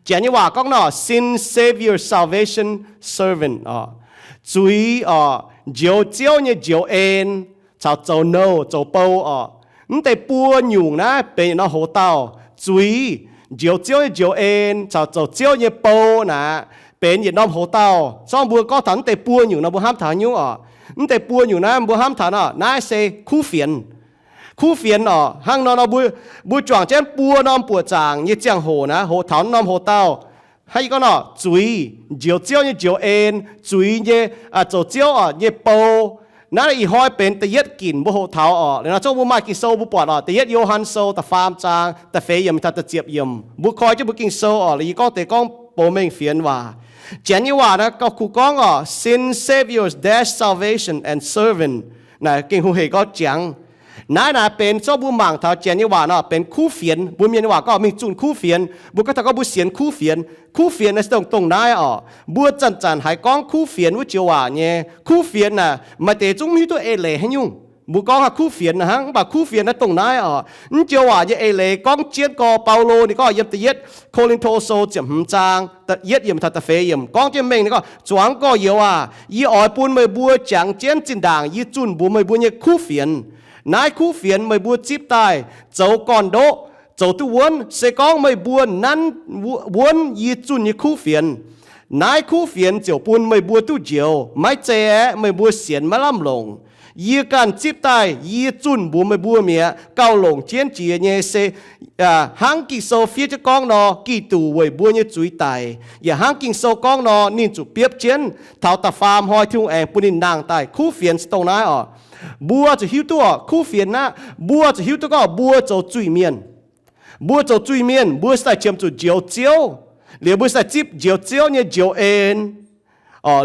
Janx nyei waac gorngv nor, sin save your salvation, servant oc. Zuiz oc, njoux Ziouv nyei njoux en caux zoux nouh zoux bou oc. Mv deix buo nyungc naaiv benx yietc norm hoc dauh. Zuiz, njoux Ziouv nyei njoux en caux zoux Ziouv nyei bou naaic, benx yietc norm hoc dauh. Zorngv mbuo gorngv taux mv deix buo nyungc nor, mbuo hnamv taux nyungc oc. Mv deix buo nyungc naaiv mbuo hnamv taux nor, naaiv se kuv fienx. Kuv fienx oc. Hnangv nor nor mbuo, mbuo juangc jienv buo norm buoqc zaangc nyei ziangh hoc naaiv, hoc taux norm hoc dauh. Hnangv yie gorngv nor, zuiz, njoux Ziouv nyei njoux en, zuiz nyei, zoux Ziouv oc nyei bou. Naaiv ih hnoi benx da'yietv ginc mbuo hoc taux oc. Liuz nor zorngv mbuo maaih Ging-Sou mbuo buatc oc, da'yietv Yo^han Sou da'faam zaang da'feix yiemc taux da'ziepc yiemc. Mbuo koi jienv mbuo Ging-Sou oc, liuz yie gorngv deix gorngv bou mengh fienx waac. Janx nyei waac naaiv gauh kuh gorngv oc, sin save your dash salvation and servant. Naaic gengh hungh hec gorngv jangx. Naaiv naaic benx zorngv mbuo mangc taux Janx nyei waac nor benx kuv fienx. Mbuo Mienh nyei waac gorngv mingh zunh kuv fienx. Mbuo gorngv taux gorngv mbuo sienx kuv fienx. Kuv fienx naaiv se dongh, dongh naaiv oc. Mbuo zanc-zanc haiz gorngv kuv fienx wuov joux waac nyei. Kuv fienx naaic maaih deix zungv mv hiuv duqv eix leiz haaix nyungc. Mbuo gorngv haaix kuv fienx naaiv hnangv, mv baac kuv fienx naaiv dongh naaiv oc. Mv joux waac nyei eix leiz gorngv jienv gorx, Baulo ninh gorngv yiem da'yietv Ko^lin^to Sou ziepc hmz zaang da'yietv yiemc taux da'feix yiemc gorngv jienv mengh ninh gorngv, zuangx gorx-youz aac, yie oix bun meih mbuo jangx jienv zinh ndaangc yie zunh mbuox meih mbuo nyei kuv fienx. Naaiv kuv fienx meih mbuo zipv daaih zoux gorn-ndoqv, zoux duqv wuonv. Se gorngv meih mbuo nanv wuonv yie zunh nyei kuv fienx, naaiv kuv fienx ziouc bun meih mbuo duqv njoux. Maiv zei aeqv, meih mbuo sienx maiv lamh longc. Yie ganh zipv daaih yie zunh mbuox meih mbuo mi'aqv. Gauh longc jienv jiex nyei se hnangv Ging-Sou fiev jienv gorngv nor, Giduc weic mbuo nyei zuiz daic, yaac hnangv Ging-Sou gorngv nor, ninh zuqc biopv jienv. Taux da'faam hnoi Tin-Hungh aengx bun ninh nangh daaih. Kuv fienx se dongh naaiv oc. Mbuo zuqc hiuv duqv oc, kuv fienx aqv, mbuo zuqc hiuv duqv gorngv mbuo zoux zuiz-mienh. Mbuo zoux zuiz-mienh, mbuo se daaih qiemx zuqc njoux Ziouv, liuz mbuo se daaih zipv njoux Ziouv nyei njoux en.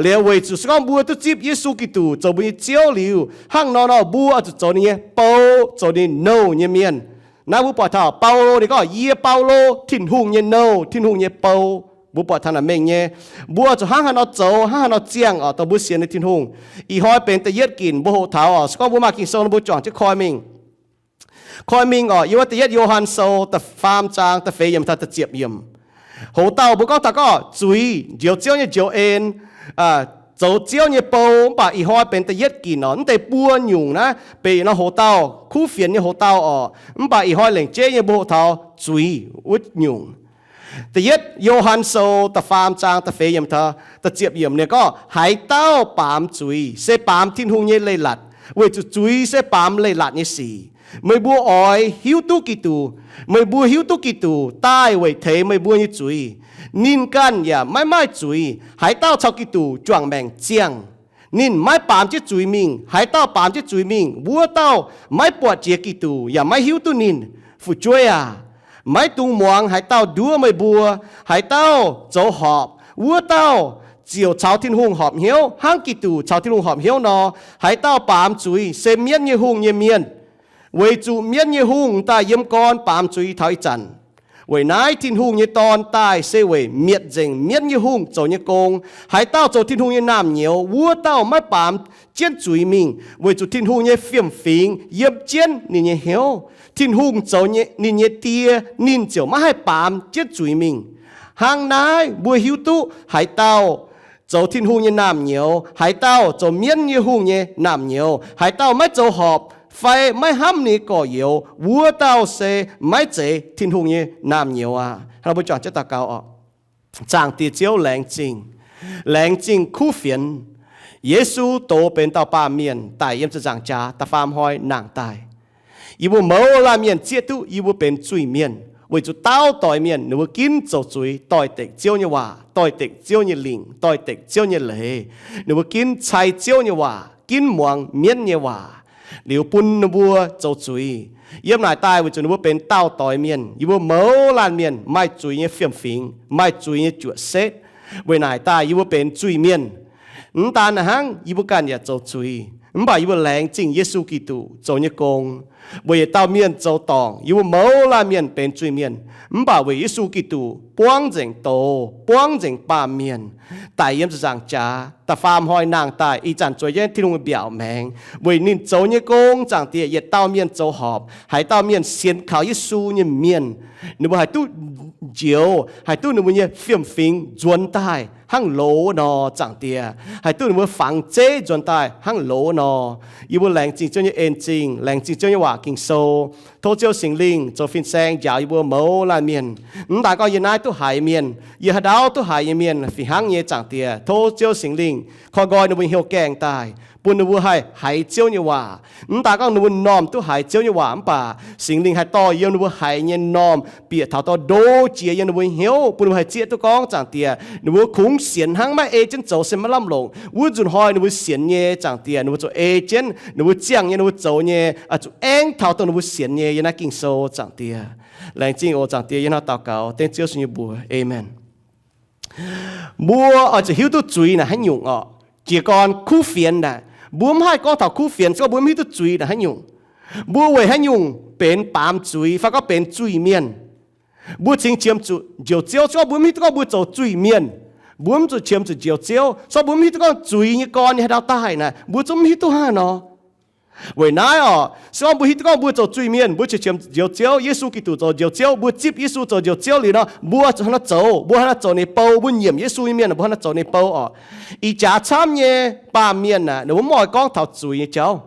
Liuz weic zuqc se gorngv mbuo duqv zipv Yesu Giduc zoux mbuo nyei Ziouv liuz, hnangv nor nor mbuo zuqc zoux ninh nyei bou, zoux ninh nouh nyei mienh. Naaiv mbuo buatc taux Baulo ninh gorngv, yie Baulo, Tin-Hungh nyei nouh, Tin-Hungh nyei bou. Mbuo buatc taux naaic mengh nyei. Mbuo zuqc hnangv haaix nor zoux, hnangv haaix nor ziangh oc, dongh mbuo sienx ninh Tin-Hungh. Ih hnoi benx da'yietv ginc mbuo hoqc taux oc. Se gorngv mbuo maaih Ging-Sou nor mbuo juangc jienv koi mingh. Koi mingh oc, yiem wuov da'yietv Yo^han Sou da'faam zaang da'feix yiemc taux da'ziepc yiemc. Hoc dauh mbuo gorngv taux gorngv zuiz, njoux Ziouv nyei njoux en, zoux Ziouv nyei bou, mv baac ih hnoi benx da'yietv ginc oc. Mv deix buo nyungc naaiv benx yietc norm hoc dauh, kuv fienx nyei hoc dauh oc. Mv baac ih hnoi lengc jeiv nyei mbuo hoqc taux zuiz wuov nyungc. Da'yietv Yo^han Sou da'faam zaang da'feix yiemc taux da'ziepc yiemc ninh gorngv, haaix dauh baamz zuiz se baamz Tin-Hungh nyei leiz-latc, weic zuqc zuiz se baamz leiz-latc nyei sic. Meih mbuo oix hiuv duqv Giduc. Meih mbuo hiuv duqv Giduc daaih weic teix meih mbuo nyei zuiz. Ninh ganh yaac maiv maaih zuiz. Haaix dauh caux Giduc juangc maengc ziangh, ninh maiv baamz jienv zuiz mingh. Haaix dauh baamz jienv zuiz mingh, wuov dauh maiv buatc jiex Giduc yaac maiv hiuv duqv ninh. Fu'jueiv aac, maiv dungx muangx haaix dauh nduov meih mbuo. Haaix dauh zoux horpc, wuov dauh ziouc caux Tin-Hungh horpc hnyouv, hnangv Giduc caux Tin-Hungh horpc hnyouv nor. Haaix dauh baamz zuiz se mienv nyei hungh nyei mienh, weic zuqc mienv nyei hungh daaih yiem gorn baamz zuiz taux ih zanc. Weic naaiv Tin-Hungh nyei Dorn daaih se weic mietc nzengc mienv nyei hungh zoux nyei gong. Haaix dauh zoux Tin-Hungh nyei naamh nyouz, wuov dauh maiv baamz jienv zuiz mingh, weic zuqc Tin-Hungh nyei fiem-fingx yiem jienv ninh nyei hnyouv. Tin-Hungh zoux ninh nyei Die, ninh ziouc maiv haih baamz jienv zuiz mingh. Hnangv naaiv mbuo hiuv duqv haaix dauh zoux Tin-Hungh nyei naamh nyouz, haaix dauh zoux mienv nyei hungh nyei naamh nyouz, haaix dauh maiv zoux horpc fai maiv hnamv ninh nyei gorx-youz, wuov dauh se maiv zeiz Tin-Hungh nyei naamh nyouz aqv. Hnangv nor mbuo juangc jienv daux gaux oc. Zaangc Diex Ziouv, laengz zingh, laengz zingh kuv fienx. Yesu doz benx dauh baamh mienh daic yiem ziepc nzaangc jaax da'faam hnoi nangh daaih. Yie mbuo mouz laanh mienh zieqv duqv yie mbuo benx zuiz-mienh, weic zuqc daauv doix mienh ninh mbuo ginv zoux zuiz, doix-dekc Ziouv nyei waac, doix-dekc Ziouv nyei lingc, doix-dekc Ziouv nyei leiz. Ninh mbuo ginv cai Ziouv nyei waac, ginv muangx mienv nyei waac, liuz bun ninh mbuo zoux zuiz. Yiem naaic daaih weic zuqc ninh mbuo benx daauv doix mienh, yie mbuo mouz laanh mienh maaih zuiz nyei fiem-fingx, maaih zuiz nyei juoqc setv. Weic naaic daaih yie mbuo benx zuiz-mienh. Mv daan hnangv, yie mbuo ganh yaac zoux zuiz, mv baac yie mbuo laengz zingh Yesu Giduc zoux nyei gong, weic yietc dauh mienh zoux dorngc yie mbuo mouz laanh mienh benx zuiz-mienh. Mv baac weic Yesu Giduc buangv nzengc doz, buangv nzengc baamh mienh, daic yiem ziepc nzaangc jaax, da'faam hnoi nangh daaih, ih zanc zueiz jienv Tin-Hungh nyei mbiaauc maengx. Weic ninh zoux nyei gong, Zaangc Diex, yietc dauh mienh zoux horpc, haaix dauh mienh sienx kaux Yesu nyei mienh, ninh mbuo haih duqv njoux, haih duqv ninh mbuo nyei fiem-fingx nzuonx daaih hnangv loz nor, Zaangc Diex. Haih duqv ninh mbuo fangx zeiv nzuonx daaih hnangv loz nor. Yie mbuo laengz zingh Ziouv nyei en-zingh, laengz zingh Ziouv nyei waac Ging-Sou. Tov Ziouv Singx Lingh zoux fin-saeng njaaux yie mbuo mouz laanh mienh. Mv daaih gorngv yie naaiv duqv haiz mienh, yie haaix ndau duqv haiz nyei mienh fih hnangv nyei, Zaangc Diex. Tov Ziouv Singx Lingh koi nqoi ninh mbuo hnyouv gaengh daaih, bun ninh mbuo haih haiz Ziouv nyei waac. Mv daaih gorngv ninh mbuo m'normh duqv haiz Ziouv nyei waac mv baac Singx Lingh haih dorh yiem ninh mbuo haiz nyei m'normh bieqc taux dorh ndo jiex yiem ninh mbuo hnyouv, bun ninh mbuo haih zieqv duqv gorngv, Zaangc Diex, ninh mbuo kungx sienx hnangv, maiv ei jienv zoux se maiv lamh longc. Wuov nzunc hnoi ninh mbuo sienx nyei, Zaangc Diex, ninh mbuo zuqc ei jienv, ninh mbuo ziangh nyei, ninh mbuo zoux nyei, zuqc aengv taux dongh ninh mbuo sienx nyei yiem naaiv Ging-Sou, Zaangc Diex. Laengz zingh oc, Zaangc Diex, yie hnangv daux gaux dengv Ziouv Yesu nyei mbuox. Aamen. Mbuo oix zuqc hiuv duqv zuiz naaic haaix nyungc orqc? Jiez gorn kuv fienx naaic, mbuo mv haih gorngv taux kuv fienx se gorngv mbuo mv hiuv duqv zuiz naaic haaix nyungc. Mbuo weic haaix nyungc benx baamz zuiz fai gorngv benx zuiz-mienh? Mbuo cingx qiemx zuqc njoux Ziouv se gorngv mbuo mv hiuv duqv gorngv mbuo zoux zuiz-mienh. Mbuo mv zuqc qiemx zuqc njoux Ziouv se gorngv mbuo mv hiuv duqv gorngv zuiz nyei gorn nyei haaix dauh daaih naaic, mbuo zungv mv hiuv duqv hnangv nor. Weic naaiv orqc, se gorngv mbuo hiuv duqv gorngv mbuo zoux zuiz-mienh, mbuo cingx qiemx njoux Ziouv, Yesu Giduc zoux njoux Ziouv, mbuo zipv Yesu zoux njoux Ziouv liuz nor, mbuo zuqc hnangv naaiv zoux, mbuo hnangv naaiv zoux ninh bou, mbuo nyiemc Yesu nyei mienh mbuo hnangv naaiv zoux ninh bou orqc. Ih jaax camv nyei baamh mienh aah, ninh mbuo mv oix gorngv taux zuiz nyei jauv.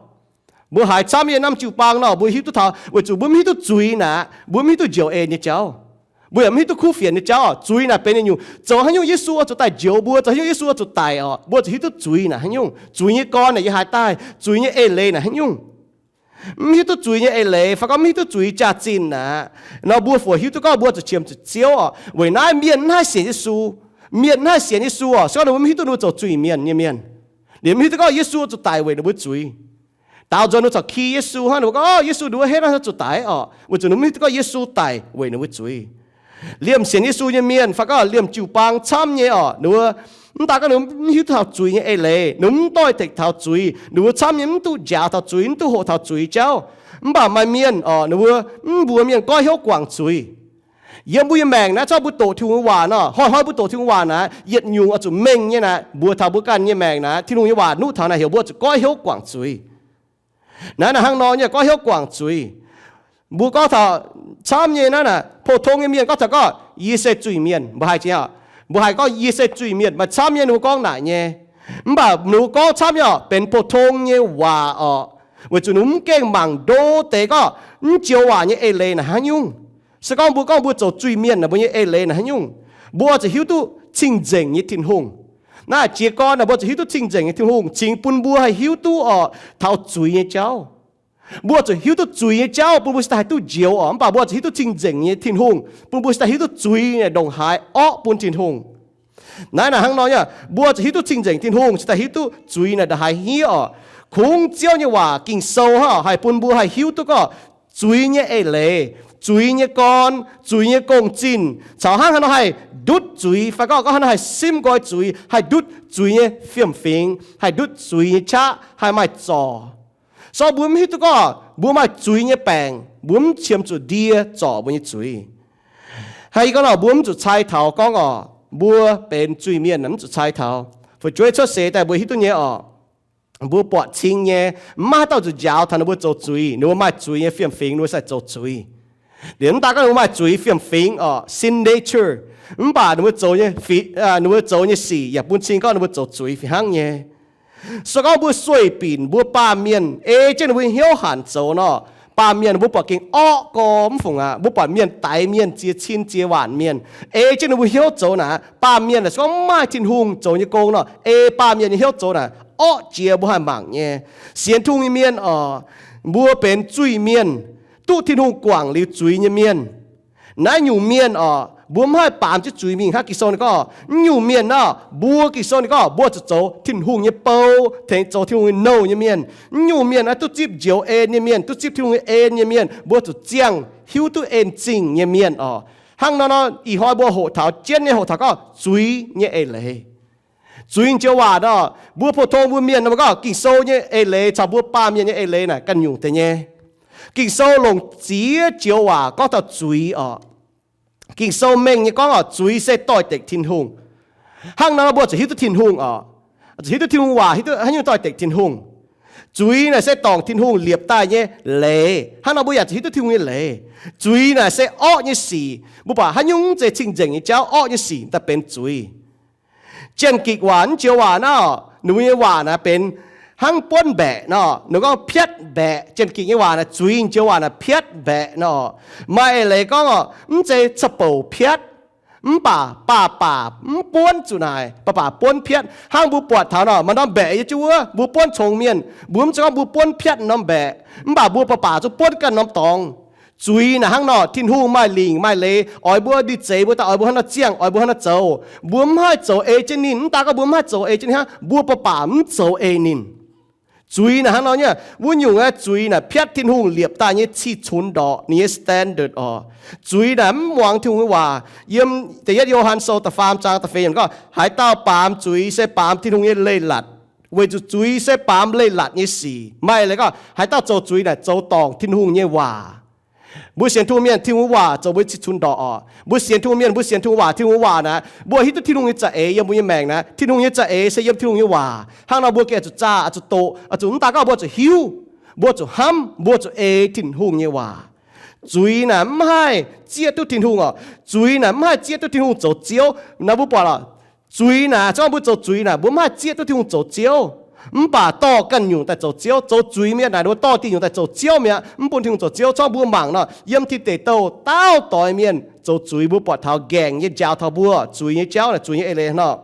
Mbuo haiz camv nyei norm jiu-baang nor, mbuo hiuv duqv taux, weic zuqc mbuo mv hiuv duqv zuiz naaic, mbuo mv hiuv duqv njoux en nyei jauv. Mbuo yaac mv hiuv duqv kuv fienx nyei jauv. Zuiz naaic benx nyungc-nyungc, zoux haaix nyungc Yesu oix zuqc daaih njoux mbuo, zoux haaix nyungc Yesu oix zuqc daic orqc, mbuo zuqc hiuv duqv zuiz naaic haaix nyungc, zuiz nyei gorn naaic yiem haaix daaih, zuiz nyei eix leiz naaic haaix nyungc. Mv hiuv duqv zuiz nyei eix leiz fai gorngv mv hiuv duqv zuiz jaax-zinh naaic nor, mbuo fungc hiuv duqv gorngv mbuo zuqc qiemx zuqc Ziouv orqc. Weic naaiv mienh mv haih sienx Yesu, mienh mv haih sienx Yesu orqc, se gorngv ninh mbuo mv hiuv duqv ninh mbuo zoux zuiz-mienh nyei mienh. Ninh mv hiuv duqv gorngv Yesu zuqc daic weic ninh mbuo zuiz. Daaux nzuonx ninh mbuo corc ki Yesu hnangv, ninh mbuo gorngv, Orv, Yesu nduov henv hnangv zuqc daic orqc, weic zuqc ninh mv hiuv duqv gorngv Yesu daic weic ninh mbuo zuiz. Liemh sienx Yesu nyei mienh fai gorngv liemh jiu-baang camv nyei orqc, ninh mbuo mv daaih gorngv ninh mbuo mv hiuv duqv taux zuiz nyei eix leiz, ninh mbuo mv doix-dekc taux zuiz, ninh mbuo camv nyei mv duqv njaaux taux zuiz, mv duqv hoqc taux zuiz jauv. Mv baac maaih mienh orqc, ninh mbuo mv mbuox mienh goiv hnyouv guangc zuiz. Yiem mbuo nyei maengc naaiv, zorqv mbuo doqc Tin-Hungh nyei waac nor, hnoi-hnoi mbuo doqc Tin-Hungh waac naaiv, yietc nyungc oix zuqc mengh nyei naaiv, mbuox taux mbuo ganh nyei maengc naaiv, Tin-Hungh nyei waac nuqv taux naaiv heuc mbuo zuqc goiv hnyouv guangc zuiz. Naaiv naaic hnangv nor nyei, goiv hnyouv guangc zuiz. Mbuo gorngv taux camv nyei naaiv naaic, pou-tong nyei mienh gorngv taux gorngv, Yie se zuiz-mienh, mbuo haih jiex, mbuo haih gorngv, Yie se zuiz-mienh, maaih camv nyei ninh mbuo gorngv naaic nyei. Mv baac ninh mbuo gorngv camv nyei orqc, benx pou-tong nyei waac orqc, weic zuqc ninh mbuo mv gengh mangc ndo deix gorngv mv joux waac nyei eix leiz naaic haaix nyungc. Se gorngv mbuo gorngv mbuo zoux zuiz-mienh naaic, mbuo nyei eix leiz naaic haaix nyungc, mbuo oix zuqc hiuv duqv cing-nzengc nyei Tin-Hungh. Naaiv jiez gorn naaic, mbuo zuqc hiuv duqv cing-nzengc nyei Tin-Hungh cingx bun mbuo haih hiuv duqv orqc, taux zuiz nyei jauv. Mbuo zuqc hiuv duqv zuiz nyei jauv bun mbuo cingx daaih haih duqv njoux orqc. Mv baac mbuo zuqc hiuv duqv cing-nzengc nyei Tin-Hungh bun mbuo cingx daaih hiuv duqv zuiz naaic ndongc haaix orqv bun Tin-Hungh. Naaiv naaic hnangv nor nyei, mbuo zuqc hiuv duqv cing-nzengc Tin-Hungh cingx daaih hiuv duqv zuiz naaic ndongc haaix hniev orqc. Kungx Ziouv nyei waac Ging-Sou hnangv haih bun mbuo haih hiuv duqv gorngv zuiz nyei eix leiz, zuiz nyei gorn, zuiz nyei gong-zinh, caux hnangv haaix nor haih ndutv zuiz, fai gorngv, gorngv haaix nor haih simv nqoi zuiz, haih ndutv zuiz nyei fiem-fingx, haih ndutv zuiz nyei qaqv, haih maaih zorc. Se gorngv mbuo mv hiuv duqv gorngv mbuo maaih zuiz nyei baengc, mbuo mv qiemx zuqc ndie zorc mbuo nyei zuiz. Haiz yie gorngv nor, mbuo mv zuqc cai taux gorngv orqc, mbuo benx zuiz-mienh mv zuqc cai taux. Fu'jueiv cuotv seix daaih mbuo hiuv duqv nyei orqc, mbuo buatc cing nyei, mv maaih haaix dauh zuqc njaaux taux ninh mbuo zoux zuiz. Ninh mbuo maaih zuiz nyei fiem-fingx, ninh mbuo sai zoux zuiz. Liemh mv daaih gorngv ninh mbuo maaih zuiz fiem-fingx orqc, sin nature, mv baac ninh mbuo zoux nyei, ninh mbuo zoux nyei sic yaac bun cing gorngv ninh mbuo zoux zuiz fih hnangv nyei. Se gorngv mbuo sueih binc mbuo baamh mienh ei jienv ninh mbuo hnyouv hanc zoux nor, baamh mienh mbuo buatc gengh orqv gorx mv fungc aqv. Mbuo buatc mienh daix mienh, ziex cin ziex waanc mienh, ei jienv ninh mbuo hnyouv zoux naaic, baamh mienh naaic se gorngv mv maaih Tin-Hungh zoux nyei gong nor, ei baamh mienh nyei hnyouv zoux naaic, orqv jiex mbuo haih mangc nyei. Sienx Tin-Hungh nyei mienh orqc, mbuo benx zuiz-mienh, duqv Tin-Hungh guangc liuz zuiz nyei mienh. Naaiv nyungc mienh orqc, mbuo mv haih baamz jienv zuiz mingh hnangv. Ging-Sou ninh gorngv, naaiv nyungc mienh nor, mbuo, Ging-Sou ninh gorngv, mbuo zuqc zoux Tin-Hungh nyei bou, tengx zoux Tin-Hungh nyei nouh nyei mienh. Naaiv nyungc mienh naaiv duqv zipv njoux en nyei mienh, duqv zipv Tin-Hungh nyei en nyei mienh, mbuo zuqc ziangh hiuv duqv en-zingh nyei mienh orqc. Hnangv nor nor, ih hnoi mbuo hoqc taux jienv nyei, hoqc taux gorngv zuiz nyei eix leiz. Zuiz joux waac nor, mbuo pou-tong mbuo mienh nor, mbuo gorngv Ging-Sou nyei eix leiz caux mbuo baamh mienh nyei eix leiz naaic ganh nyungc deix nyei. Ging-Sou longc ziex joux waac gorngv taux zuiz orqc. Ging-Sou mengh nyei gorngv orqc, zuiz se doix-dekc Tin-Hungh. Hnangv nor mbuo zuqc hiuv duqv Tin-Hungh orqc, zuqc hiuv duqv Tin-Hungh waac, hiuv duqv haaix nyungc doix-dekc Tin-Hungh. Zuiz naaic se dorngc Tin-Hungh liepc daaih nyei leiz. Hnangv nor mbuo yaac zuqc hiuv duqv Tin-Hungh nyei leiz. Zuiz naaic se orqv nyei sic. Mbuo buatc haaix nyungc zeiz cing-nzengc nyei jauv, orqv nyei sic daaih benx zuiz. Janx-Gikc waac, M'njoux waac naaiv, ninh mbuo nyei waac naaic benx hnangv buonv mbaeqc nor, ninh gorngv piatv mbaeqc. Janx-Gikc nyei waac naaic zuiz, M'njoux waac naaic piatv mbaeqc nor. Maaih eix leiz gorngv oc, mv zeiz ca'bouc piatv, mv baac baac baac mv buonv zuqc naaic, baac baac buonv piatv. Hnangv mbuo buatc taux nor, maaih norm mbaeqc yiem jienv wuov, mbuo buonv congx mienh, mbuo mv zeiz gorngv mbuo buonv piatv norm mbaeqc, mv baac mbuo baac baac zungv buonv ganh norm dorngx. Zuiz naaic hnangv nor, Tin-Hungh maaih lingc maaih leiz oix mbuo, ninh zeix mbuo daaih oix mbuo hnangv nor ziangh, oix mbuo hnangv nor zoux. Mbuo mv haih zoux ei jienv ninh, mv daan gorngv mbuo mv haih zoux ei jienv ninh hnangv, mbuo baac baac mv zoux ei ninh. Zuiz naaic hnangv nor nyei, wuov nyungc aeqv, zuiz naaic piatv Tin-Hungh liepc daaih nyei cih cunx ndorqc, ninh nyei standard oc. Zuiz naaic mv muangx Tin-Hungh nyei waac. Yiem Da'yietv Yo^han Sou da'faam zaang da'feix yiemc gorngv, haaix dauh baamz zuiz se baamz Tin-Hungh nyei leiz-latc, weic zuqc zuiz se baamz leiz-latc nyei sic. Maaih leiz gorngv haaix dauh zoux zuiz naaic zoux dorngc Tin-Hungh nyei waac. Mbuo sienx Tin-Hungh mienh, Tin-Hungh waac zoux mbuo nyei cih cunx ndorqc oc. Mbuo sienx Tin-Hungh mienh, mbuo sienx Tin-Hungh waac, Tin-Hungh waac naaic mbuo hiuv duqv Tin-Hungh nyei za'eix yiem mbuo nyei maengc naaic. Tin-Hungh nyei za'eix se yiem Tin-Hungh nyei waac. Hnangv nor mbuo gengh zuqc zaah, zuqc doqc, zuqc mv daan gorngv mbuo zuqc hiuv, mbuo zuqc hnamv, mbuo zuqc ei Tin-Hungh nyei waac. Zuiz naaic mv haih zieqv duqv Tin-Hungh oc. Zuiz naaic mv haih zieqv duqv Tin-Hungh zoux Ziouv. Naaiv mbuo buatc oc, zuiz naaic, se gorngv mbuo zoux zuiz naaic, mbuo mv haih zieqv duqv Tin-Hungh zoux Ziouv. Mv baac dorh ganh nyungc daaih zoux Ziouv. Zoux zuiz mienh naaic, ninh mbuo dorh diuh nyungc daaih zoux Ziouv mi'aqv, mv bun Tin-Hungh zoux Ziouv. Se gorngv mbuo mangc nor, yiem Tin Deic Douh dauh doix mienh zoux zuiz, mbuo buatc taux nqaengc nyei njaaux taux mbuo zuiz nyei jauv naaic, zuiz nyei eix leiz nor.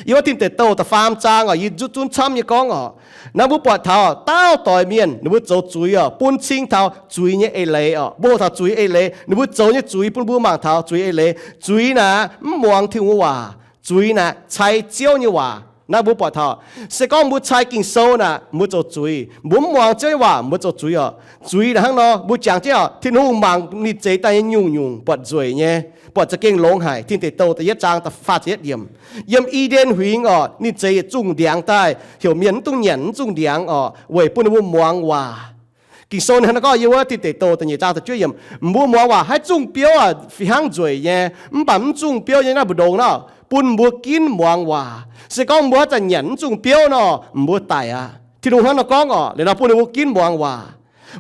Yiem wuov Tin Deic Douh da'faam zaang oc, yie zunv zunv camv nyei gorngv oc, naaiv mbuo buatc taux dauh doix mienh ninh mbuo zoux zuiz oc, bun cing taux zuiz nyei eix leiz oc. Mbuo hoqc taux zuiz eix leiz, ninh mbuo zoux nyei zuiz bun mbuo mangc taux zuiz eix leiz. Zuiz naaic mv muangx Tin-Hungh waac. Zuiz naaic cai Ziouv nyei waac. Naaiv mbuo buatc taux, se gorngv mbuo cai Ging-Sou naaic, mbuo zoux zuiz. Mbuo mv muangx Ziouv nyei waac, mbuo zoux zuiz oc. Zuiz naaic hnangv nor, mbuo jangx jienv oc, Tin-Hungh mangc ninh zeix daaih nyei nyungc-nyungc buatc nzueic nyei. Buatc za'gengh longx haic. Tin Deic Douh da'yietv zaang da'faah ziepc yietv yiemc, yiem I^nden Huingx oc, ninh zeix yietc zungh ndiangx daaih, heuc mienh mv dungx nyanc mv zungh ndiangx oc, weic bun ninh mbuo muangx waac. Ging-Sou ninh hnangv naaiv gorngv, yiem wuov Tin Deic Douh da'nyeic zaang da'juov yiemc, mbuo muangx waac haaix zungh biouv aac, fih hnangv nzueic nyei. Mv baac mv zungh biouv nyei naaiv mbu'ndongx nor, bun mbuo ginv muangx waac. Se gorngv mbuo haaix zanc nyanc mv zungh biouv nor, mbuo daic aqv. Tin-Hungh hnangv nor gorngv oc, liuz nor bun ninh mbuo ginv muangx waac.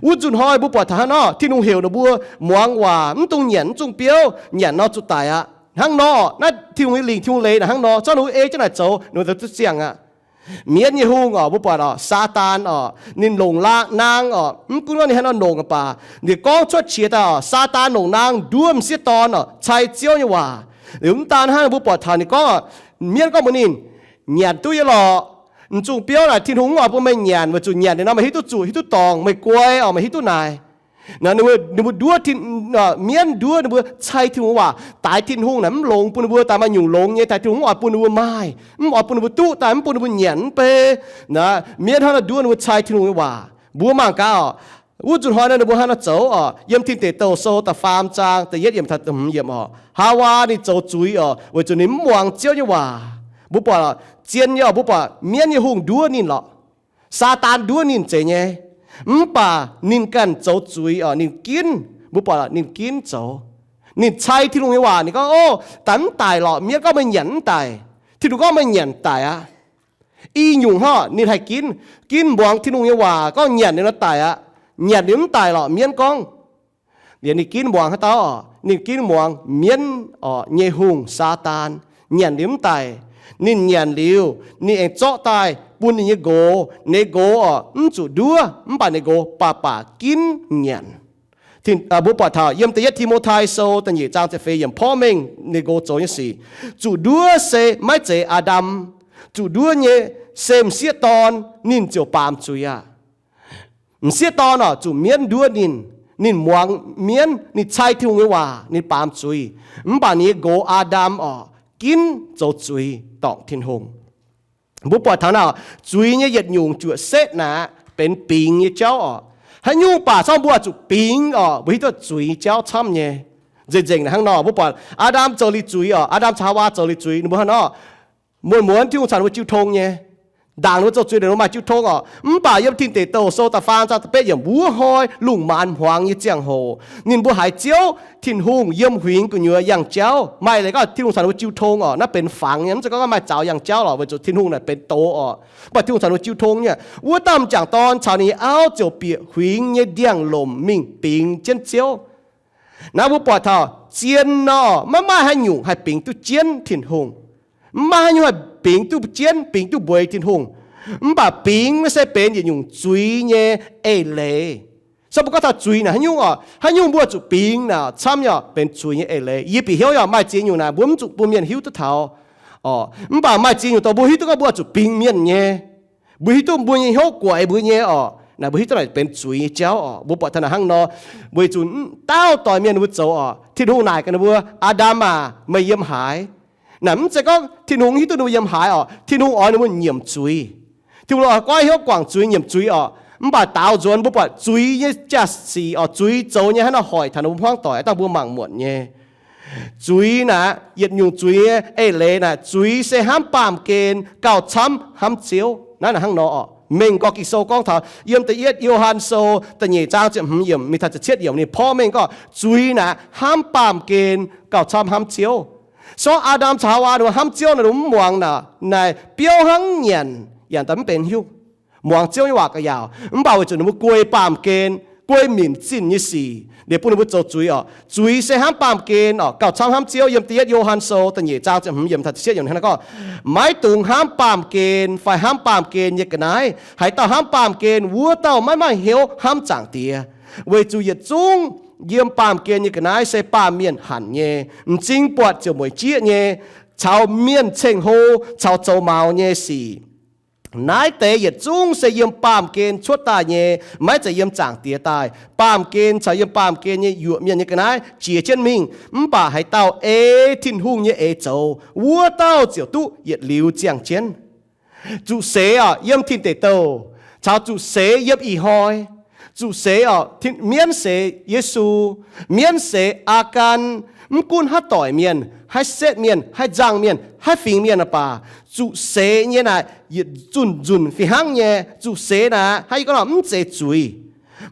Wuov nzunc hnoi mbuo buatc taux hnangv nor, Tin-Hungh heuc ninh mbuo muangx waac, mv dungx nyanc mv zungh biouv, nyanc nor zuqc daic aqv. Hnangv nor, naaiv Tin-Hungh nyei lingc, Tin-Hungh leiz naaic hnangv nor, zorqv ninh mbuo ei jienv naaic zoux, ninh mbuo zoux duqv ziangh aqv. Mienv nyei hungh oc, mbuo buatc oc, Saadaan oc, ninh longc laangh naang oc, mv gunv ninh haaix nor longc aqv baac, ninh gorngv cuotv qiex daaih oc, Saadaan longc naang nduov m'sieqv dorn oc, cai Ziouv nyei waac. Liuz mv daan hnangv, mbuo buatc taux ninh gorngv oc, mienv gorngv mbuox ninh, nyanc duqv nyei lorqc. M'zungh biouv naaic Tin-Hungh mv oix bun meih nyanc, weic zuqc nyanc liuz nor meih hiuv duqv zuqc, hiuv duqv dorngc, meih guai oc, meih hiuv duqv naaic. Ninh mbuo nduov, mienv nduov ninh mbuo cai Tin-Hungh waac, daix Tin-Hungh naaic mv longx bun ninh mbuo, daix maaih nyungc longx nyei, daix Tin-Hungh mv oix bun ninh mbuo maaih, mv oix bun ninh mbuo duqv daaih, mv bun ninh mbuo nyanc mv bei. Mienv hnangv nor nduov ninh mbuo cai Tin-Hungh nyei waac. Mbuo mangc gaax oc, wuov nzunc hnoi nor ninh mbuo hnangv nor zoux oc. Yiem Tin Deic Douh Sou da'faam zaang da'yietv yiemc taux da'hmz yiemc oc, Haawaa ninh zoux zuiz oc, weic zuqc ninh mv muangx Ziouv nyei waac. Mbuo buatc zien nyei oc, mbuo buatc mienv nyei hungh nduov ninh lorqc. Saadaan nduov ninh zeiz nyei. Mv baac ninh ganh zoux zuiz oc, ninh ginv, mbuo buatc ninh ginv zoux. Ninh cai Tin-Hungh nyei waac, ninh gorngv, Ov, daaih mv daic lorqc. Mienv gorngv meih nyanc mv daic. Tin-Hungh gorngv meih nyanc daic aqv. I nyungc hnangv, ninh haih ginv, ginv muangx Tin-Hungh nyei waac gorngv nyanc liuz nor daic aqv. Nyanc liuz mv daic lorqc, mienv gorngv. Liuz ninh ginv muangx haaix dauh oc? Ninh ginv muangx mienv oc nyei hungh, Saadaan. Nyanc liuz mv daic. Ninh nyanc liuz, ninh aengx zorqv daaih bun ninh nyei nqox. Ninh nqox oc, mv zuqc nduov, mv baac ninh nqox baac baac ginv nyanc. Mbuo buatc taux yiem da'yietv Ti^mo^tai Sou da'nyeic zaang ziepc feix yiemc porv mengh ninh nqox zoux nyei sic. Zuqc nduov se maiv zeiz Aa^ndam. Zuqc nduov nyei se m'sieqv dorn, ninh ziouc baamz zuiz aqv. M'sieqv dorn oc, zuqc mienv nduov ninh. Ninh muangx mienv, ninh cai Tin-Hungh nyei waac, ninh baamz zuiz. Mv baac ninh nyei nqox, Aa^ndam oc, ginv zoux zuiz dorngc Tin-Hungh. Mbuo buatc taux naaic, zuiz nyei yietc nyungc juoqc setv naaic benx bingx nyei jauv oc. Haaix nyungc baac zorqv mbuo zuqc bingx oc, mbuo hiuv duqv zuiz jauv camv nyei. Nzengc-nzengc naaic hnangv nor, mbuo buatc Aa^ndam zoux liuz zuiz oc, Aa^ndam caux Haawaa zoux liuz zuiz, ninh mbuo hnangv nor, muonz-muonz Tin-Hungh caux ninh mbuo jiu tong nyei. Ndaangc ninh mbuo zoux zuiz, ninh mbuo maaih jiu tong orqc. Mv baac yiem Tin Deic Douh Sou da'faam zaang da'betv yiemc, wuov hnoi lungh maanz hmuangx nyei ziangh hoc, ninh mbuo haiz Ziouv Tin-Hungh yiem huingx gu'nyuoz yangh jauv. Maaih leiz gorngv Tin-Hungh caux ninh mbuo jiu tong orqc, naaiv benx fangx nyei, mv zeiz gorngv maaih zaux yangh jauv lorqc, weic zuqc Tin-Hungh naaic benx doz orqc. Mv baac Tin-Hungh caux ninh mbuo jiu tong nyei. Wuov dauh m'jangc dorn caux ninh nyei auv ziouc bieqc huingx nyei ndiangx-lomc mingh bingx jienv Ziouv. Naaiv mbuo buatc taux zien nor, maiv maaih haaix nyungc haih bingx duqv jienv Tin-Hungh. Maiv maaih haaix nyungc haih bingx duqv jienv, bingx duqv mbueiz Tin-Hungh. Mv baac bingx naaiv se benx yietc nyungc zuiz nyei eix leiz. So mbuo gorngv taux zuiz naaic haaix nyungc orqc? Haaix nyungc mbuo zuqc bingx naaic camv nyei orqc, benx zuiz nyei eix leiz. Yie bieqc hnyouv yaac maaih ziex nyungc naaic mbuo mv zuqc bun mienh hiuv duqv taux orqc. Mv baac maaih ziex nyungc dongh mbuo hiuv duqv gorngv mbuo oix zuqc bingx mienh nyei. Mbuo hiuv duqv mbuo nyei hnyouv guaix mbuo nyei orqc, naaic mbuo hiuv duqv naaic benx zuiz nyei jauv orqc. Mbuo buatc taux naaic hnangv nor, weic zuqc dauh doic mienh ninh mbuo zoux orqc, Tin-Hungh naaic gaax ninh mbuo, Aa^ndam aac, meih yiem haaix? Naaic mv zeiz gorngv Tin-Hungh hiuv duqv ninh mbuo yiem haaix orqc. Tin-Hungh oix ninh mbuo nyiemc zuiz. Tin-Hungh oix goiv hnyouv guangc zuiz, nyiemc zuiz orqc. Mv baac daaux nzuonx mbuo buatc zuiz nyei jaax-sic orqc, zuiz zoux nyei hnangv naaiv hoic taux ninh mbuo hmuangv doic, dangh mbuo mangc muonc nyei. Zuiz naaic, yietc nyungc zuiz nyei eix leiz naaic, zuiz se hnamv baamh gen gauh camv hnamv Ziouv. Naaiv naaic hnangv nor orqc. Mengh gorx Ging-Sou gorngv taux yiem da'yietv Yo^han Sou da'nyeic zaang ziepc hmz yiemc mingh taux ziepc cietv yiemc ninh porv mengh gorngv zuiz naaic hnamv baamh gen gauh camv hnamv Ziouv. Sorng Aa^ndam caux Haawaa ninh mbuo hnamv Ziouv naaic, ninh mbuo mv muangx naaic, naaic biouv hnangv nyanc, yaac daaih mv benx hiuv muangx Ziouv nyei waac ga'yaauc. Mv baac weic zuqc ninh mbuo guei baamh gen, guei minc zinh nyei sic, liuz bun ninh mbuo zoux zuiz orqc. Zuiz se hnamv baamh gen orqc, gauh camv hnamv Ziouv. Yiem da'yietv Yo^han Sou da'nyeic zaang ziepc hmz yiemc taux ziepc cietv yiemc hnangv naaiv gorngv, maiv dungx hnamv baamh gen fai hnamv baamh gen nyei ga'naaiv. Haaix dauh hnamv baamh gen, wuov dauh maiv maaih hnyouv hnamv Zaangc Diex, weic zuqc yietc zungv yiem baamh gen nyei ga'naaiv se baamh mienh hanc nyei, m'zing buatc ziouc mueic jieqv nyei, caux mienh ceng-hlo caux zoux maux nyei sic. Naaiv deix yietc zungv se yiem baamh gen cuotv daaih nyei, maiv zeiz yiem Zaangc Diex daaih. Baamh gen caux yiem baamh gen nyei yuoqc mienh nyei ga'naaiv jiex jienv mingh. Mv baac haaix dauh ei Tin-Hungh nyei eix zoux, wuov dauh ziouc duqv yietc liuz ziangh jienv. Zuqc seix orqc, yiem Tin Deic Douh, caux zuqc seix yiem ih hnoi. Zuqc seix orqc, mienv seix Yesu, mienv seix Aagaan, mv gunv haaix doic mienh, haaix setv mienh, haaix nzangc mienh, haaix fingx mienh baac, zuqc seix nyei naaic yietc nzunc-nzunc fih hnangv nyei. Zuqc seix naaic hnangv yie gorngv nor mv zeiz zuiz.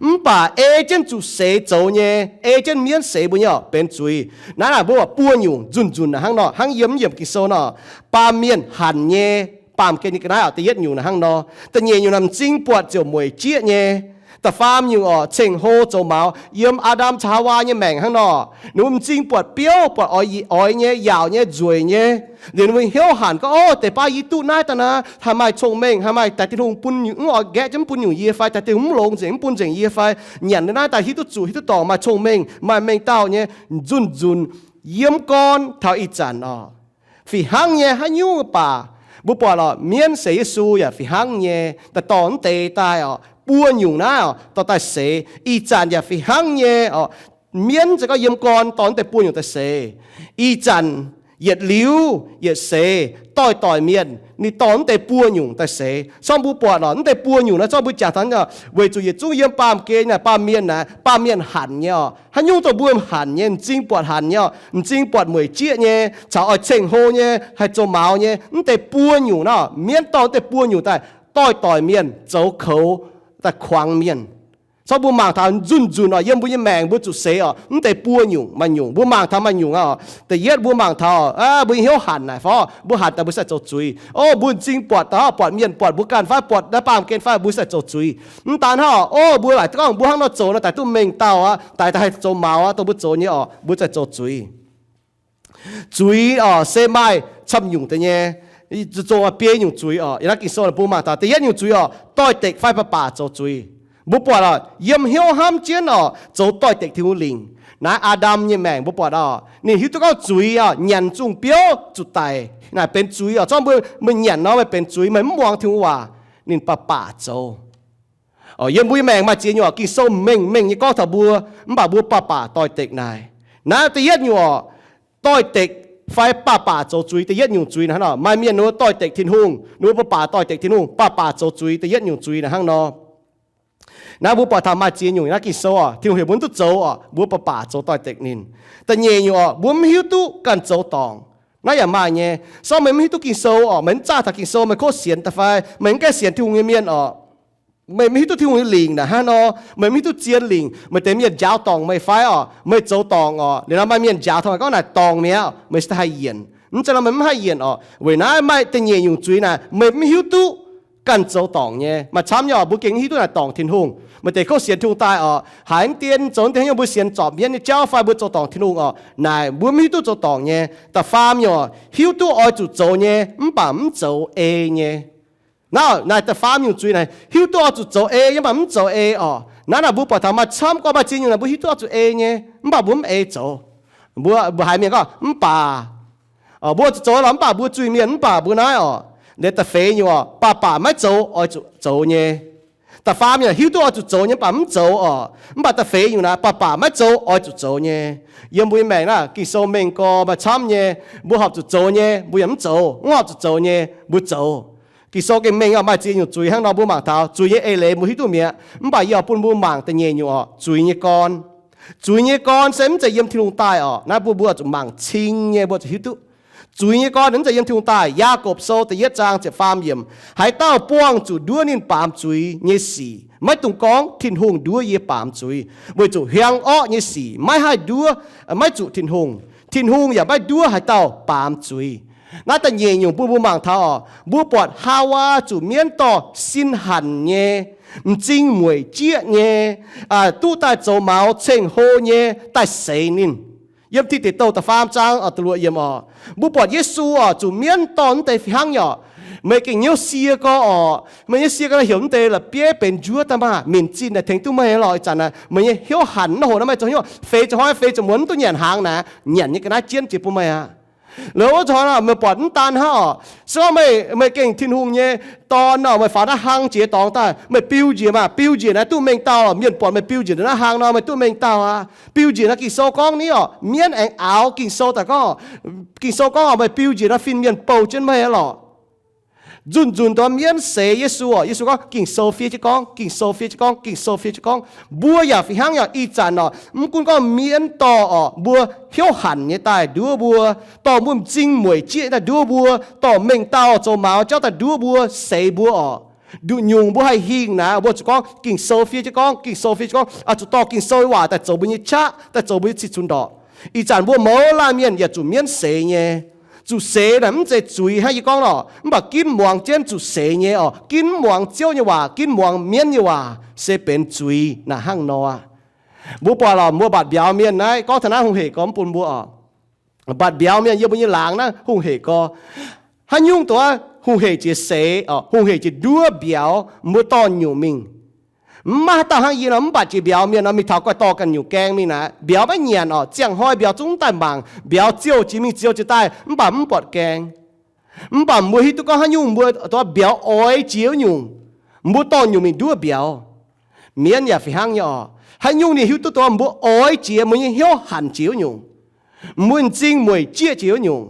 Mv baac ei jienv zuqc seix zoux nyei, ei jienv mienv seix mbuo nyei orqc benx zuiz. Naaiv naaic mbuo buo nyungc nzunc-nzunc naaic hnangv nor, hnangv yiem mv yiemc Ging-Sou nor, baamh mienh hanc nyei, baamh gen nyei ga'naaiv orqc, da'yietv nyungc naaic hnangv nor. Da'nyeic nyungc naaic m'zing buatc ziouc mueic jieqv nyei. Da'faam nyungc orqc, ceng-hlo zoux maux. Yiem Aa^ndam caux Haawaa nyei maengc hnangv nor, ninh mbuo m'zing buatc biouv, buatc oix, oix nyei, yaauc nyei, nzueic nyei. Liuz ninh mbuo hnyouv hanc gorngv, Ov, deix baav yie duqv naaiv daaih naaic, haih maaih cong-mengh, haih maaih daaih Tin-Hungh bun nyungc, mv oix nqaeqv jienv mv bun nyungc yie fai, daaih Tin-Hungh mv longx nzengc mv bun nzengc yie fai, nyanc naaiv daaih hiuv duqv zuqc, hiuv duqv dorngc, maaih cong-mengh, maaih mengh dauh nyei, nzunc-nzunc yiem gorn taux ih zanc orqc. Fih hnangv nyei haaix nyungc baac, mbuo buatc orqc, mienv seix Yesu yaac fih hnangv nyei, daaih dorh mv deix daaih orqc, buo nyungc naaiv orqc, dorh daaih seix. Ih zanc yaac fih hnangv nyei orqc, mienv se gorngv yiem gorn dorh mv deix buo nyungc daaih seix. Ih zanc yietc liuz yietc seix, doix-doix mienh ninh dorh mv deix buo nyungc daaih seix. Corc mbuo buatc orqc, mv deix buo nyungc naaiv corc mbuo jangx taux weic zuqc yietc zungv yiem baamh gen naaic, baamh mienh naaic, baamh mienh hanc nyei orqc. Haaix nyungc dongh mbuo hanc nyei, m'zing buatc hanc nyei orqc, m'zing buatc mueic jieqv nyei, caux oix ceng-hlo nyei, haih zoux maux nyei, mv deix buo nyungc naaiv orqc, mienv dorh mv deix buo nyungc daaih doix-doix mienh zoux koux daaih kuangx mienh. Corc mbuo mangc taux nzunc-nzunc orqc, yiem mbuo nyei maengc mbuo zuqc seix orqc, mv deix buo nyungc maaih nyungc. Mbuo mangc taux maaih nyungc orqc. Da'yietv mbuo mangc taux, aa, mbuo nyei hnyouv hanc naaic fai, mbuo hanc daaih mbuo sai zoux zuiz. Ov, mbuo m'zing buatc, buatc mienh buatc mbuo ganh fai, buatc naaiv baamh gen fai, mbuo sai zoux zuiz. Mv daan hnangv orqc, ov, mbuo laaic gorngv mbuo hnangv nor zoux nor, daaih duqv mengh dauh aqv, daaih, daaih haih zoux maux aqv, dongh mbuo zoux nyei orqc, mbuo sai zoux zuiz. Zuiz orqc, se maaih camv nyungc deix nyei, zoux biei nyungc zuiz orqc. Yiem naaiv Ging-Sou mbuo mangc taux da'yietv nyungc zuiz orqc, doix-dekc fai baac baac zoux zuiz. Mbuo buatc orqc, yiem hnyouv hnamv jienv orqc, zoux doix-dekc Tin-Hungh lingc. Naaiv Aa^ndam nyei maengc mbuo buatc orqc, ninh hiuv duqv gorngv zuiz orqc, nyanc zungh biouv zuqc daic naaic benx zuiz orqc. Zorqv mbuo, meih nyanc nor meih benx zuiz, meih mv muangx Tin-Hungh waac, ninh baac baac zoux. Yiem mbuo nyei maengc maaih ziex nyungc orqc, Ging-Sou mengh mengh nyei gorngv taux mbuo, mv baac mbuo baac baac doix-dekc naaic. Naaiv da'yietv nyungc orqc, doix-dekc fai baac baac zoux zuiz. Da'yietv nyungc zuiz naaic hnangv nor, maaih mienh ninh mbuo doix-dekc Tin-Hungh, ninh mbuo baac baac doix-dekc Tin-Hungh, baac baac zoux zuiz. Da'yietv nyungc zuiz naaic hnangv nor. Naaiv mbuo buatc taux maaih ziex nyungc naaiv Ging-Sou orqc, Tin-Hungh heuc mbuo mv duqv zoux orqc, mbuo baac baac zoux doix-dekc ninh. Da'nyeic nyungc orqc, mbuo mv hiuv duqv ganh zoux dorngc. Naaiv yaac maaih nyei. Se gorngv meih mv hiuv duqv Ging-Sou orqc, meih mv zaah taux Ging-Sou, meih kov sienx daaih fai meih mv gaengh sienx Tin-Hungh nyei mienh orqc, meih mv hiuv duqv Tin-Hungh nyei lingc naaic hnangv nor, meih mv hiuv duqv zien lingc, meih deix mienh njaaux dorngc meih fai orqc, meih zoux dorngc orqc, liuz nor maaih mienh njaaux taux meih gorngv naaic dorngc mi'aqv, meih se haih yienc. Mv zeiz nor meih mv haih yienc orqc. Weic naaiv maaih da'nyeic nyungc zuiz naaic, meih mv hiuv duqv ganh zoux dorngc nyei. Maaih camv nyei orqc, mbuo gengh mv hiuv duqv naaic dorngc Tin-Hungh. Meih deix kov sienx Tin-Hungh daaih orqc, haiz mv dien zoux deix nyungc mbuo sienx zorpc mienv nyei jauv fai mbuo zoux dorngc Tin-Hungh orqc, naaic mbuo mv hiuv duqv zoux dorngc nyei. Da'faam nyungc orqc, hiuv duqv oix zuqc zoux nyei, mv baac mv zoux ei nyei. Naaiv, naaiv da'faam nyungc zuiz naaic, hiuv duqv oix zuqc zoux ei nyei, mv baac mv zoux ei orqc. Naaiv naaic mbuo buatc taux maaih camv gorngv maaih ziex nyungc naaic mbuo hiuv duqv oix zuqc ei nyei, mv baac mbuo mv ei zoux. Mbuo, mbuo haiz mienh gorngv mv baac, mbuo zuqc zoux lorqc, mv baac mbuo zuiz-mienh, mv baac mbuo naaiv orqc. Liuz da'feix nyungc orqc, baac baac maiv zoux oix zuqc zoux nyei. Da'faam nyungc hiuv duqv oix zuqc zoux nyei, mv baac mv zoux orqc. Mv baac da'feix nyungc naaic, baac baac maiv zoux oix zuqc zoux nyei. Yiem mbuo nyei maengc naaiv, Ging-Sou mengh gorx maaih camv nyei, mbuo horpc zuqc zoux nyei mbuo yaac mv zoux, mv horpc zuqc zoux nyei mbuo zoux. Ging-Sou gengh mengh orqc, maaih ziex nyungc zuiz hnangv nor mbuo mangc taux. Zuiz nyei eix leiz mbuo hiuv duqv mi'aqv, mv baac yie oix bun mbuo mangc da'nyeic nyungc orqc, zuiz nyei gorn. Zuiz nyei gorn se mv zeiz yiem Tin-Hungh daaih orqc. Naaiv bun mbuo zuqc mangc cing nyei mbuo zuqc hiuv duqv. Zuiz nyei gorn mv zeiz yiem Tin-Hungh daaih. Yaagorpc Sou da'yietv zaang ziepc faam yiemc, haaix dauh buangh zuqc nduov ninh baamz zuiz nyei sic, maiv dungx gorngv, Tin-Hungh nduov yie baamz zuiz, weic zuqc hiaang orqv nyei sic maiv haih nduov, maiv zuqc Tin-Hungh. Tin-Hungh yaac maiv nduov haaix dauh baamz zuiz. Naaiv da'nyeic nyungc bun mbuo mangc taux orqc, mbuo buatc Haawaa zuqc mienv dorh sin hanc nyei, m'zing mueic jieqv nyei, duqv daaih zoux maux ceng-hlo nyei daaih seix ninh. Yiem Tin Deic Douh da'faam zaang da'luoqc yiemc orqc, mbuo buatc Yesu orqc, zuqc mienv dorh mv deix fih hnangv nyei orqc. Meih gengh hnyouv sie gorx orqc, meih hnyouv sie gorx naaiv heuc mv deix la'bieiv benx njuov daaih maah, minc zinh naaic tengx duqv meih lorqc. Ih zanc naaic meih nyei hnyouv hanc naaiv hoc naaiv meih zoux hnyouv feix ziepc hnoi feix ziepc muonz mv duqv nyanc hnaangx naaic, nyanc nyei ga'naaiv jienv jiex bun meih aqv. Liuz wuov zanc meih buatc mv daan hnangv orqc, se gorngv meih, meih gengh Tin-Hungh nyei Dorn orqc, meih faaux naaiv hlang jiex dorngx daaih, meih biu njiec maah, biu njiec naaiv duqv mengh dauh. Mienh buatc meih biu njiec naaiv hlang nor, meih duqv mengh dauh aqv. Biu njiec naaiv Ging-Sou gorngv ni orqc, mienv aengx aaux Ging-Sou daaih gorngv, Ging-Sou gorngv orqc, meih biu njiec naaiv fin-mienh bouh jienv meih lorqc. Nzunc nzunc dongh mienv seix Yesu orqc, Yesu gorngv Ging-Sou fiev jienv gorngv, Ging-Sou fiev jienv gorngv, Ging-Sou fiev jienv gorngv. Mbuo yaac fih hnangv yaac ih zanc orqc, mv gunv gorngv mienv dorh orqc mbuo hnyouv hanc nyei daaih nduov mbuo, dorh mbuo m'zing mueic jieqv daaih nduov mbuo, dorh mengh dauh zoux maux jauv daaih nduov mbuo, seix mbuo orqc, nduqc nyungc mbuo haih hingh naaic, mbuo zuqc gorngv Ging-Sou fiev jienv gorngv, Ging-Sou fiev jienv gorngv, oix zuqc dorh Ging-Sou nyei waac daaih zoux mbuo nyei qaqv, daaih zoux mbuo nyei cih cunx ndorqc. Ih zanc mbuo mouz laanh mienh yaac zuqc mienv seix nyei. Zuqc seix naaic mv zeiz zuiz hnangv yie gorngv lorqc, mv baac ginv muangx jienv zuqc seix nyei orqc, ginv muangx Ziouv nyei waac, ginv muangx mienv nyei waac se benx zuiz naaic hnangv nor aqv. Mbuo buatc lorqc, mbuo mbatc mbiauz mienh naaiv, gorngv taux naaiv hungh hec gorx mv bun mbuo orqc. Mbatc mbiauz mienh yiem mbuo nyei laangz naaiv hungh hec gorx. Haaix nyungc dongh hungh hec jiex seix orqc, hungh hec jiex nduov mbiauz, mbuo dorh nyungc mingh. Mv maaih haaix dauh hnangv yie nor mv mbatc jiex mbiauz mienh nor, mingh taux guaih dorh ganh nyungc gaeng mingh naaic, mbiauz maiv nyanc orqc. Ziangh hnoi mbiauz zungv daaih mangc, mbiauz ziouh jiex mingh ziouh jiex daaih, mv baac mv buatc gaeng. Mv baac mbuo hiuv duqv gorngv haaix nyungc mbuo dongh mbiauz oix jiex wuov nyungc, mbuo dorh nyungc mingh nduov mbiauz. Mienv yaac fih hnangv nyei orqc. Haaix nyungc ninh hiuv duqv dongh mbuo oix jiex, mbuo nyei hnyouv hanc jiex wuov nyungc, mbuo m'zing mueic jieqv jiex wuov nyungc,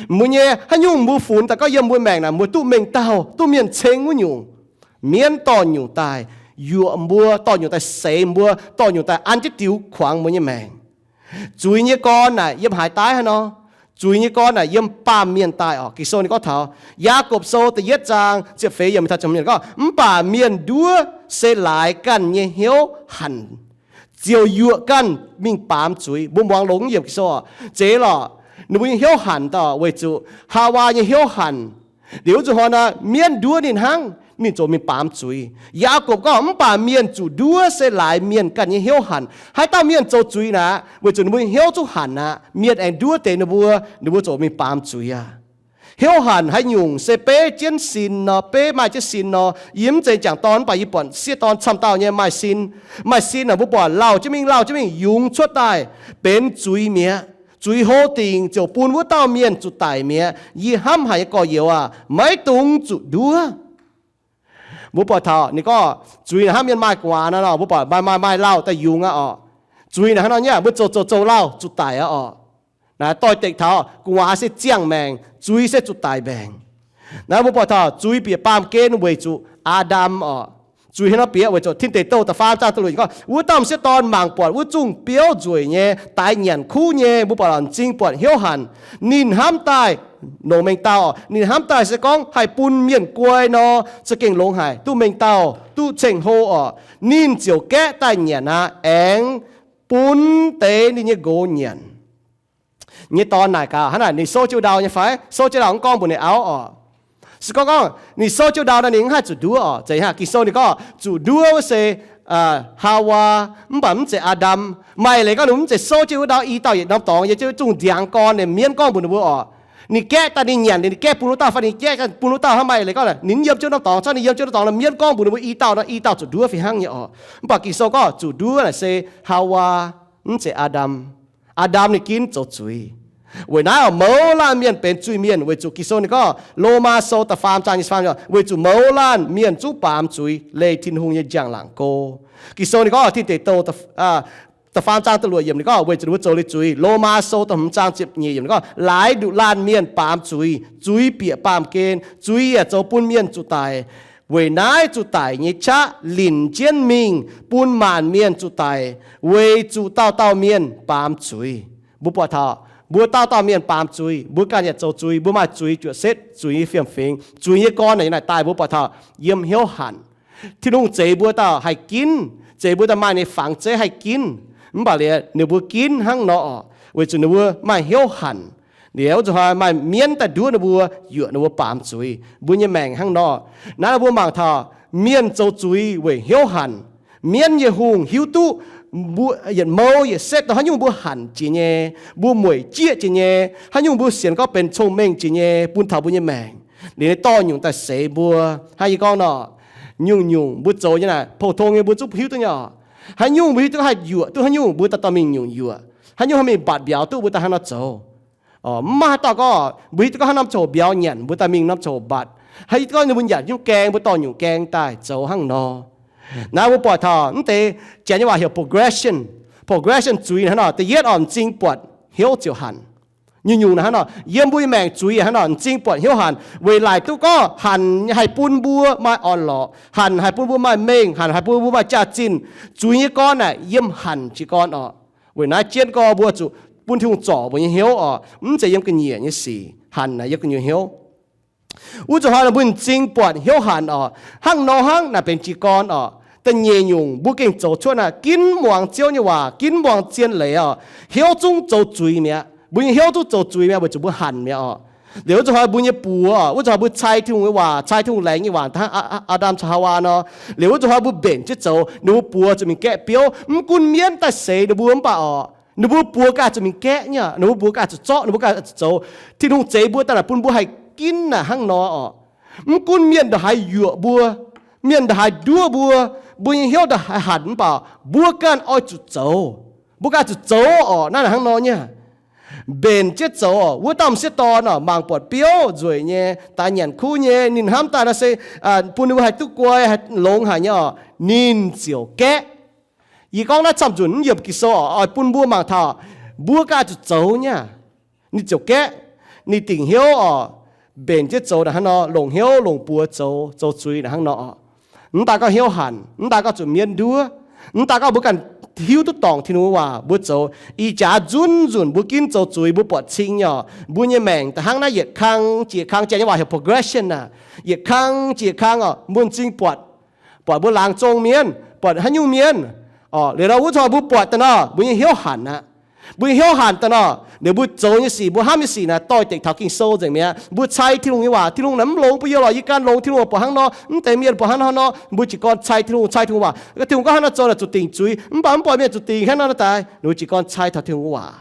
mbuo nyei haaix nyungc mbuo funx daaih gorngv yiem mbuo maengc naaic mbuo duqv mengh dauh, duqv mienh ceng wuov nyungc, mienv dorh nyungc daaih yuoqc mbuo, dorh nyungc daaih seix mbuo, dorh nyungc daaih an jienv diux kuangx mbuo nyei maengc. Zuiz nyei gorn naaic yiem haaix daaih hnangv nor? Zuiz nyei gorn naaic yiem baamh mienh daaih orqc. Ging-Sou ninh gorngv taux Yaagorpc Sou da'yietv zaang ziepc feix yiemc, gorngv, mv baac mienh nduov se laaix ganh nyei hnyouv hanc, ziouc yuoqc ganh mingh baamz zuiz. Mbuo muangx longx yiemc Ging-Sou orqc, zeiz lorqc, ninh mbuo nyei hnyouv hanc daaih weic zuqc Haawaa nyei hnyouv hanc. Liuz wuov zuqc hnoi naaic mienv nduov ninh hnangv, ninh ziouc mingh baamz zuiz. Yaagorpc gorngv, mv baac mienh zuqc nduov se laaix mienh ganh nyei hnyouv hanc. Haaix dauh mienh zoux zuiz naaic, weic zuqc ninh mbuo nyei hnyouv zungv hanc aqv. Mienh aengx nduov deix ninh mbuo, ninh mbuo ziouc mingh baamz zuiz aqv. Hnyouv hanc haaix nyungc se beiv jienv sin nor, beiv maaih jienv sin nor. Yie mv zeiz jangc dorn, mv baac yie buatc sieqv dorn camv dauh nyei maaih sin. Maaih sin naaic mbuo buatc lauh jienv mingh, lauh jienv mingh, yungz cuotv daaih benx zuiz mi'aqv. Zuiz hlo dingc ziouc bun wuov dauh mienh zuqc daic mi'aqv. Yie hnamv haic nyei gorx-youz aac, maiv dungx zuqc nduov. Mbuo buatc taux ninh gorngv zuiz naaic hnangv mienh maaih gu'nguaaz nor, mbuo buatc maaih maaih maaih lauh daaih yungz aqv orqc. Zuiz naaic hnangv nor nyei, mbuo zoux zoux zoux lauh zuqc daic aqv orqc. Naaiv doix-dekc taux gu'nguaaz se ziangh maengc, zuiz se zuqc daic maengc. Naaiv mbuo buatc taux zuiz bieqc baamh gen weic zuqc Aa^ndam orqc. Zuiz hnangv nor bieqc weic zuqc Tin Deic Douh da'faam zaang da'luoqc yiemc gorngv, wuov dauh m'sieqv dorn mangc buatc wuov zungh biouv nzueic nyei, daix nyanc kuv nyei, mbuo buatc lorz m'zing buatc hnyouv hanc. Ninh hnamv daaih longx mengh dauh. Ninh hnamv daaih se gorngv haih bun mienh guai nor, za'gengh longx haic, duqv mengh dauh, duqv ceng-hlo orqc. Ninh ziouc gaeqv daaih nyanc aqv, aengx bun deix ninh nyei nqox nyanc. Nyei dorn naaic gaax, hnangv naaic ninh souv jienv ndau nyei fai? Souv jienv ndau mv gorngv mbuox ninh auv orqc. Se gorngv gorngv ninh souv jienv ndau nor, ninh mv haih zuqc nduov orqc. Zeiz hnangv Ging-Sou ninh gorngv zuqc nduov wuov se Haawaa, mv baac mv zeiz Aa^ndam. Maaih leiz gorngv ninh mbuo mv zeiz souv jienv wuov ndau, i dauh yietc norm dorngx yiem jienv wuov zungh ndiangx gorn, ninh mienv gorngv mbuox ninh mbuo orqc. Ninh gaeqv daaih ninh nyanc, ninh gaeqv bun wuov dauh fai ninh gaeqv bun wuov dauh hnangv. Maaih leiz gorngv ninh yiem jienv norm dorngx, hnangv ninh yiem jienv norm dorngx nor mienv gorngv mbuox ninh mbuo i dauh nor, i dauh zuqc nduov fih hnangv nyei orqc. Mv baac Ging-Sou gorngv zuqc nduov naaic se Haawaa, mv zeiz Aa^ndam. Aa^ndam ninh ginv zoux zuiz. Weic naaiv orqc, mouz laanh mienh benx zuiz-mienh, weic zuqc Ging-Sou ninh gorngv, Lomaa Sou da'faam zaang nyei faam, weic zuqc mouz laanh mienh zungv baamz zuiz, leih Tin-Hungh nyei njang-laangc go. Ging-Sou ninh gorngv, Tin Deic Douh da'faam zaang da'luoqc yiemc ninh gorngv, weic zuqc ninh mbuo zoux liuz zuiz. Lomaa Sou da'hmz zaang ziepc nyeic yiemc ninh gorngv, laaix nduqc laanh mienh baamz zuiz, zuiz bieqc baamh gen, zuiz yaac zoux bun mienh zuqc daic. Weic naaiv zuqc daic nyei qaqv linc jienv mingh bun maanc mienh zuqc daic, weic zuqc dauh dauh mienh baamz zuiz. Mbuo buatc taux mbuo dauh dauh mienh baamz zuiz, mbuo ganh yaac zoux zuiz, mbuo maaih zuiz juoqc setv, zuiz nyei fiem-fingx, zuiz nyei gorn naaic daaih, mbuo buatc taux yiem hnyouv hanc. Tin-Hungh zeix mbuo dauh haih ginv, zeix mbuo dauh maaih ninh fangx zeiv haih ginv. Mv baac liuz ninh mbuo ginv hnangv nor orqc, weic zuqc ninh mbuo maaih hnyouv hanc. Liuz wuov zuqc hnoi maaih mienv daaih nduov ninh mbuo, yuoqc ninh mbuo baamz zuiz. Mbuo nyei maengc hnangv nor. Naaiv mbuo mangc taux mienh zoux zuiz weic hnyouv hanc. Mienv nyei hungh hiuv duqv mbuo yietc mouv yietc setv dongh haaix nyungc mbuo hanc jiex nyei, mbuo mueic jieqv jiex nyei, haaix nyungc mbuo sienx gorngv benx cong-mengh jiex nyei bun taux mbuo nyei maengc. Liuz ninh dorh nyungc daaih seix mbuo. Hnangv yie gorngv nor, nyungc-nyungc mbuo zoux nyei naaic, pou-tong nyei mbuo zungv hiuv duqv nyei orqc. Haaix nyungc mbuo hiuv duqv haih yuoqc duqv haaix nyungc, mbuo daaih dorh mingh nyungc yuoqc. Haaix nyungc haih mingh mbatc mbiauz duqv, mbuo daaih hnangv nor zoux. Orqc, mv maaih haaix dauh gorngv mbuo hiuv duqv gorngv haaix norm coc mbiauz nyanc, mbuo daaih mingh norm coc mbatc. Haih hiuv duqv gorngv ninh mbuo nyanc nyungc gaeng, mbuo dorh nyungc gaeng daaih zoux hnangv nor. Naaiv mbuo buatc taux mv deix Janx nyei waac heuc progression. Progression zuiz hnangv nor, da'yietv orqc, m'zing buatc hnyouv ziouc hanc. Nyungc-nyungc naaic hnangv nor, yiem mbuo nyei maengc zuiz hnangv nor, m'zing buatc hnyouv hanc, weic laaic duqv gorngv hanc haih bun mbuo maaih orn-lorqc, hanc haih bun mbuo maaih mengh, hanc haih bun mbuo maaih jaax-zinh. Zuiz nyei gorn naaic yiem hanc jiez gorn orqc. Weic naaiv jienv gorx mbuo zuqc bun Tin-Hungh zorc mbuo nyei hnyouv orqc. Mv zeiz yiem ga'nyiec nyei sic, hanc naaic yiem gu'nyuoz hnyouv. Wuov zuqc hnoi mbuo m'zing buatc hnyouv hanc orqc, hnangv nor hnangv naaic benx jiez gorn orqc. Da'nyeic nyungc mbuo gengh zoux cuotv naaic, ginv muangx Ziouv nyei waac, ginv muangx zien leiz orqc. Hnyouv zungv zoux zuiz mi'aqv. Mbuo nyei hnyouv zungv zoux zuiz mi'aqv weic zuqc mbuo hanc mi'aqv orqc. Liuz wuov zuqc hnoi mbuo nyei buoz orqc, wuov zuqc hnoi mbuo cai Tin-Hungh nyei waac, cai Tin-Hungh laengz nyei waac, hnangv Aa^ndam caux Haawaa nor. Liuz wuov zuqc hnoi mbuo mbenc jienv zoux, ninh mbuo buoz zuqc mingh gaeqv biouv. Mv gunv mienv daaih seix ninh mbuo mv baac orqc, ninh mbuo buoz ganh zuqc mingh gaeqv nyei, ninh mbuo buoz ganh zuqc zorqv, ninh mbuo ganh zuqc zoux. Tin-Hungh zeix mbuo daaih naaic bun mbuo haih ginv naaic hnangv nor orqc. Mv gunv mienh ndongc haaix yuoqc mbuo, mienh ndongc haaix nduov mbuo, mbuo nyei hnyouv ndongc haaix hanc mv baac mbuo ganh oix zuqc zoux. Mbuo ganh zuqc zoux orqc. Naaiv naaic hnangv nor nyei. Mbenc jienv zoux orqc. Wuov dauh m'sieqv dorn orqc, mangc buatc biouv nzueic nyei, daix nyanc kuv nyei, ninh hnamv daaih nor se bun ninh mbuo haih duqv guai, haih longx haic nyei orqc. Ninh ziouc gaeqv. Yie gorngv naaiv camv-nzunc mv yiem Ging-Sou orqc, oix bun mbuo mangc taux mbuo ganh zuqc zoux nyei. Ninh ziouc gaeqv. Ninh dingc hnyouv orqc, mbenc jienv zoux naaic hnangv nor, longc hnyouv longc buoz zoux, zoux zuiz naaic hnangv nor orqc. Mv daaih gorngv hnyouv hanc, mv daaih gorngv zuqc mienv nduov, mv daaih gorngv mbuo ganh hiuv duqv dorngc Tin-Hungh nyei waac mbuo zoux. Ih jaax nzunc nzunc mbuo ginv zoux zuiz mbuo buatc cing nyei orqc. Mbuo nyei maengc da'hnangv naaiv yietc kang jiex kang, Janx nyei waac heuc progression naaic, yietc kang jiex kang orqc, mbuo m'zing buatc, buatc mbuo laangz zong mienh, buatc haaix nyungc mienh orqc. Liuz nor wuov zanc mbuo buatc daaih nor mbuo nyei hnyouv hanc aqv. Mbuo nyei hnyouv hanc daaih nor, liuz mbuo zoux nyei sic, mbuo hnamv nyei sic naaic doix-dekc taux Ging-Sou nzengc mi'aqv. Mbuo cai Tin-Hungh nyei waac, Tin-Hungh naaic mv longx bun yie lorqc, yie ganh longx, Tin-Hungh buatc hnangv nor, mv deix mienh buatc hnangv nor, mv nor, mbuo jiez gorn cai Tin-Hungh, cai Tin-Hungh waac. Tin-Hungh gorngv hnangv nor zoux naaic zuqc dingc zuiz, mv baac mv buatc mienh zuqc dingc hnangv nor daaih, ninh mbuo jiez gorn cai taux Tin-Hungh nyei waac.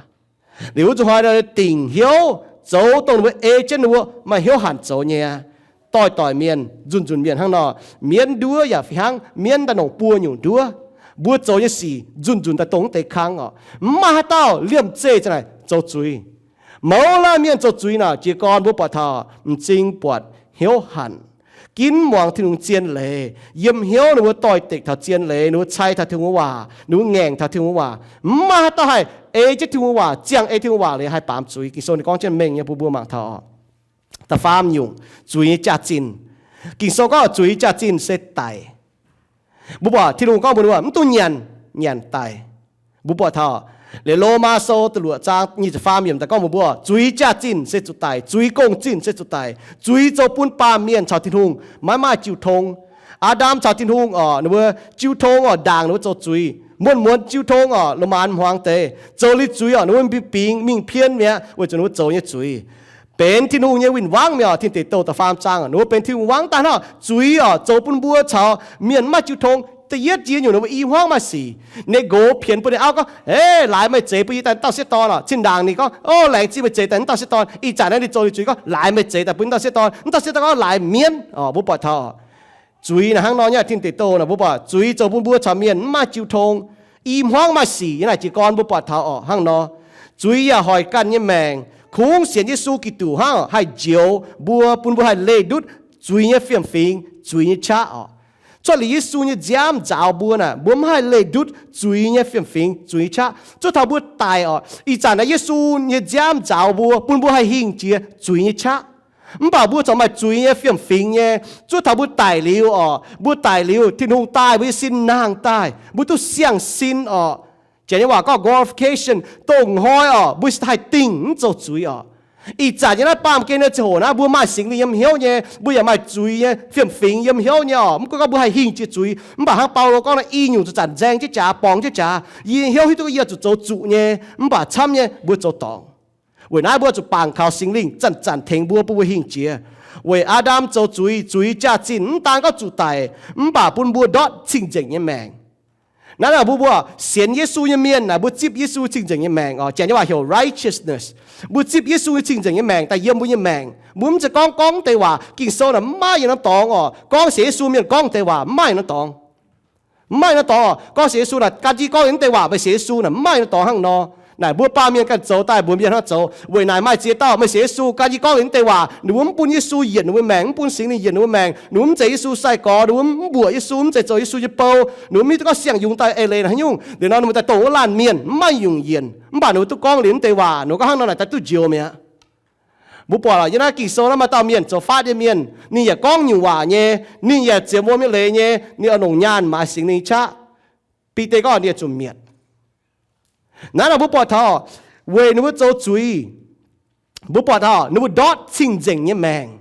Liuz wuov zuqc hnoi dingc hnyouv zoux dongh ninh mbuo ei jienv ninh mbuo maaih hnyouv hanc zoux nyei. Doix-doix mienh, nzunc-nzunc mienh hnangv nor, mienv nduov yaac fih hnangv, mienv daaih longc buo nyungc nduov. Mbuo zoux nyei sic nzunc-nzunc daaih dongh mv deix kang orqc. Mv maaih haaix dauh liemh zeih za'naaic zoux zuiz. Mouz laanh mienh zoux zuiz naaic jiez gorn mbuo buatc taux m'zing buatc hnyouv hanc. Ginv muangx Tin-Hungh zien leiz, yiem hnyouv ninh mbuo doix-dekc taux zien leiz, ninh mbuo cai taux Tin-Hungh waac, ninh mbuo ngaengc taux Tin-Hungh waac. Mv maaih haaix dauh haih ei jienv Tin-Hungh waac, ziangh ei Tin-Hungh waac liuz haih baamz zuiz. Ging-Sou ninh gorngv jienv mengh nyei bun mbuo mangc taux orqc. Da'faam nyungc, zuiz nyei jaax-zinh. Ging-Sou gorngv zuiz nyei jaax-zinh se daic. Mbuo buatc Tin-Hungh gorngv mbuox ninh mbuo, mv dungx nyanc, nyanc daic. Mbuo buatc taux liuz Lomaa Sou da'luoqc zaang nyic ziepc faam yiemc daaih gorngv mbuox mbuo, zuiz jaax-zinh se zuqc daic, zuiz gong-zinh se zuqc daic. Zuiz zoux bun baamh mienh caux Tin-Hungh maiv maaih jiu tong. Aa^ndam caux Tin-Hungh oc, ninh mbuo jiu tong oc, ndaangc ninh mbuo zoux zuiz. Muonz-muonz jiu tong oc, la'maanz hmuangx deix, zoux liuz zuiz oc, ninh mbuo bingx mingh pien mi'aqv weic zuqc ninh mbuo zoux nyei zuiz benx Tin-Hungh nyei win-wangv mi'aqv oc. Tin Deic Douh da'faam zaang, ninh mbuo benx Tin-Hungh win-wangv daaih hnangv. Zuiz oc, zoux bun mbuo caux mienh maiv jiu tong. Da'yietv jiex nyungc ninh mbuo i hmuangv maaih sic. Ninh nqox pienx bun ninh auv gorngv, Eix, laaix meih zeix bun yie daaih wuov dauh sieqv dorn oc. Cin-ndaangc ninh gorngv, Ov, laengz zingh meih zeix daaih wuov dauh sieqv dorn. Ih zanc naaiv ninh zoux liuz zuiz gorngv, Laaix meih zeix daaih bun wuov dauh sieqv dorn. Wuov dauh sieqv dorn gorngv, Laaix mienv oc. Mbuo buatc taux zuiz naaic hnangv nor nyei. Tin Deic Douh naaic mbuo buatc zuiz zoux bun mbuo caux mienh mv maaih jiu tong, i hmuangv maaih sic. Yiem naaic jiez gorn mbuo buatc taux oc hnangv nor, zuiz yaac hoic ganh nyei maengc. Kungx sienx Yesu Giduc hnangv haih njoux mbuo, bun mbuo haih leih ndutv zuiz nyei fiem-fingx, zuiz nyei qaqv oc. Cuotv liuz Yesu nyei nziaamv nzaaux mbuo naaic, mbuo mv haih leih ndutv zuiz nyei fiem-fingx, zuiz nyei qaqv. Zuov taux mbuo daic oc, ih zanc naaiv Yesu nyei nziaamv nzaaux mbuo, bun mbuo haih hingh jiex zuiz nyei qaqv. Mv baac mbuo corc maaih zuiz nyei fiem-fingx nyei. Zuov taux mbuo daic liuz oc, mbuo daic liuz Tin-Hungh daaih mbuo nyei sin nangh daaih, mbuo duqv siang-sin oc. Janx nyei waac gorngv glorification, dongh hnoi oc, mbuo haih dingh mv zoux zuiz oc. Ih zanc nyei naaiv baamh gen nyei ziangh hoc naaiv, mbuo maaih Singx Lingh yiem hnyouv nyei, mbuo yaac maaih zuiz nyei fiem-fingx yiem hnyouv nyei oc. Mv gunv gorngv mbuo haih hingh jiex zuiz, mv baac hnangv Baulo gorngv naaiv, i nyungc zuqc zanc nzaeng jienv jaax, borngz jienv jaax. Yie hnyouv hiuv duqv yie oix zuqc zoux zuqc nyei, mv baac camv nyei mbuo zoux dorngc. Weic naaiv mbuo zuqc bangc kaux Singx Lingh zanc-zanc tengx mbuo, bun mbuo hingh jiex. Weic Aa^ndam zoux zuiz, zuiz jaax-zinh mv daan gorngv zuqc daic, mv baac bun mbuo ndortv cing-nzengc nyei maengc. Naaiv naaic mbuo, mbuo sienx Yesu nyei mienh naaic, mbuo zipv Yesu cing-nzengc nyei maengc oc. Janx nyei waac heuc righteousness. Mbuo zipv Yesu nyei cing-nzengc nyei maengc daaih yiem mbuo nyei maengc. Mbuo mv zeiz gorngv gorngv deix waac. Ging-Sou naaic mv maaih yietc norm dorngx oc, gorngv sienx Yesu mienh gorngv deix waac mv maaih yietc norm dorngx. Mv maaih yietc norm dorngx oc, gorngv sienx Yesu naaic gan jienv gorngv liuz naaiv deix waac meih sienx Yesu naaic, mv maaih yietc norm dorngx hnangv nor. Naaic mbuo baamh mienh ganh zoux daaih mbuox mienh hnangv zoux. Weic naaic maaih ziex dauh meih sienx Yesu gan jienv gorngv liuz naaiv deix waac, ninh mbuo mv bun Yesu yienc ninh mbuo maengc, mv bun Singx Lingh yienc ninh mbuo maengc, ninh mbuo mv zeiz Yesu sai-gorx, ninh mbuo mv mbuoqc Yesu, mv zeiz zoux Yesu nyei bou, ninh mbuo mv hiuv duqv gorngv siang-yungz daaih eix leiz haaix nyungc. Liuz nor ninh mbuo daaih dongh wuov laanh mienh, mv maaih nyungc yienc. Mv baac ninh mbuo duqv gorngv liuz naaiv deix waac, ninh mbuo gorngv hnangv nor naaic daaih duqv njoux mi'aqv. Mbuo buatc yiem naaiv Ging-Sou naaiv maaih dauh mienh zoux faatv nyei mienh, ninh yaac gorngv nyungc waac nyei, ninh yaac ziepc muonz nyei leiz nyei, ninh oix longc nyaanh maaiz Singx Lingh qaqv. Bide gorngv ninh yaac zuqc mietc. Naaiv nor mbuo buatc taux weic ninh mbuo zoux zuiz, mbuo buatc taux ninh mbuo ndortv cing-nzengc nyei maengc.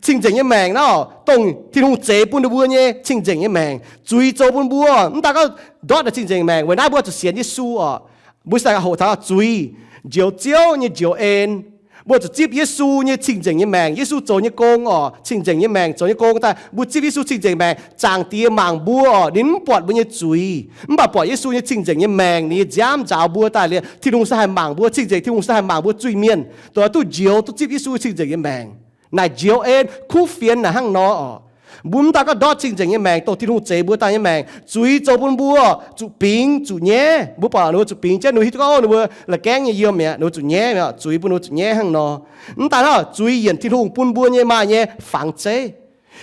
Cing-nzengc nyei maengc naaiv, dongh Tin-Hungh zeix bun ninh mbuo nyei cing-nzengc nyei maengc. Zuiz zoux bun mbuo mv daan gorngv ndortv cing-nzengc maengc. Weic naaiv mbuo zuqc sienx Yesu oc. Mbuo sai-hoqc taux zuiz, njoux Ziouv nyei njoux en. Mbuo zuqc zipv Yesu nyei cing-nzengc nyei maengc. Yesu zoux nyei gong oc, cing-nzengc nyei maengc, zoux nyei gong daaih. Mbuo zipv Yesu cing-nzengc maengc, Zaangc Diex mangc mbuo oc, ninh mv buatc mbuo nyei zuiz, mv baac buatc Yesu nyei cing-nzengc nyei maengc, ninh nyei nziaamv nzaaux mbuo daaih liuz, Tin-Hungh se haih mangc mbuo, cing-nzengc Tin-Hungh se haih mangc mbuo zuiz-mienh, dongh duqv njoux, duqv zipv Yesu cing-nzengc nyei maengc. Naaic njoux en kuv fienx naaic hnangv nor oc. Mbuo mv daan gorngv ndortv cing-nzengc nyei maengc, dongh Tin-Hungh zeix mbuo daaih nyei maengc, zuiz zoux bun mbuo zuqc bingx zuqc nyaiv. Mbuo buatc ninh mbuo zuqc bingx jienv, ninh mbuo hiuv duqv gorngv ninh mbuo la'gaengv nyei yiem mi'aqv, ninh mbuo zuqc nyaiv mi'aqv, zuiz bun ninh mbuo zuqc nyaiv hnangv nor. Mv daan hnangv, zuiz yienc Tin-Hungh bun mbuo nyei maaih nyei fangx zeiv.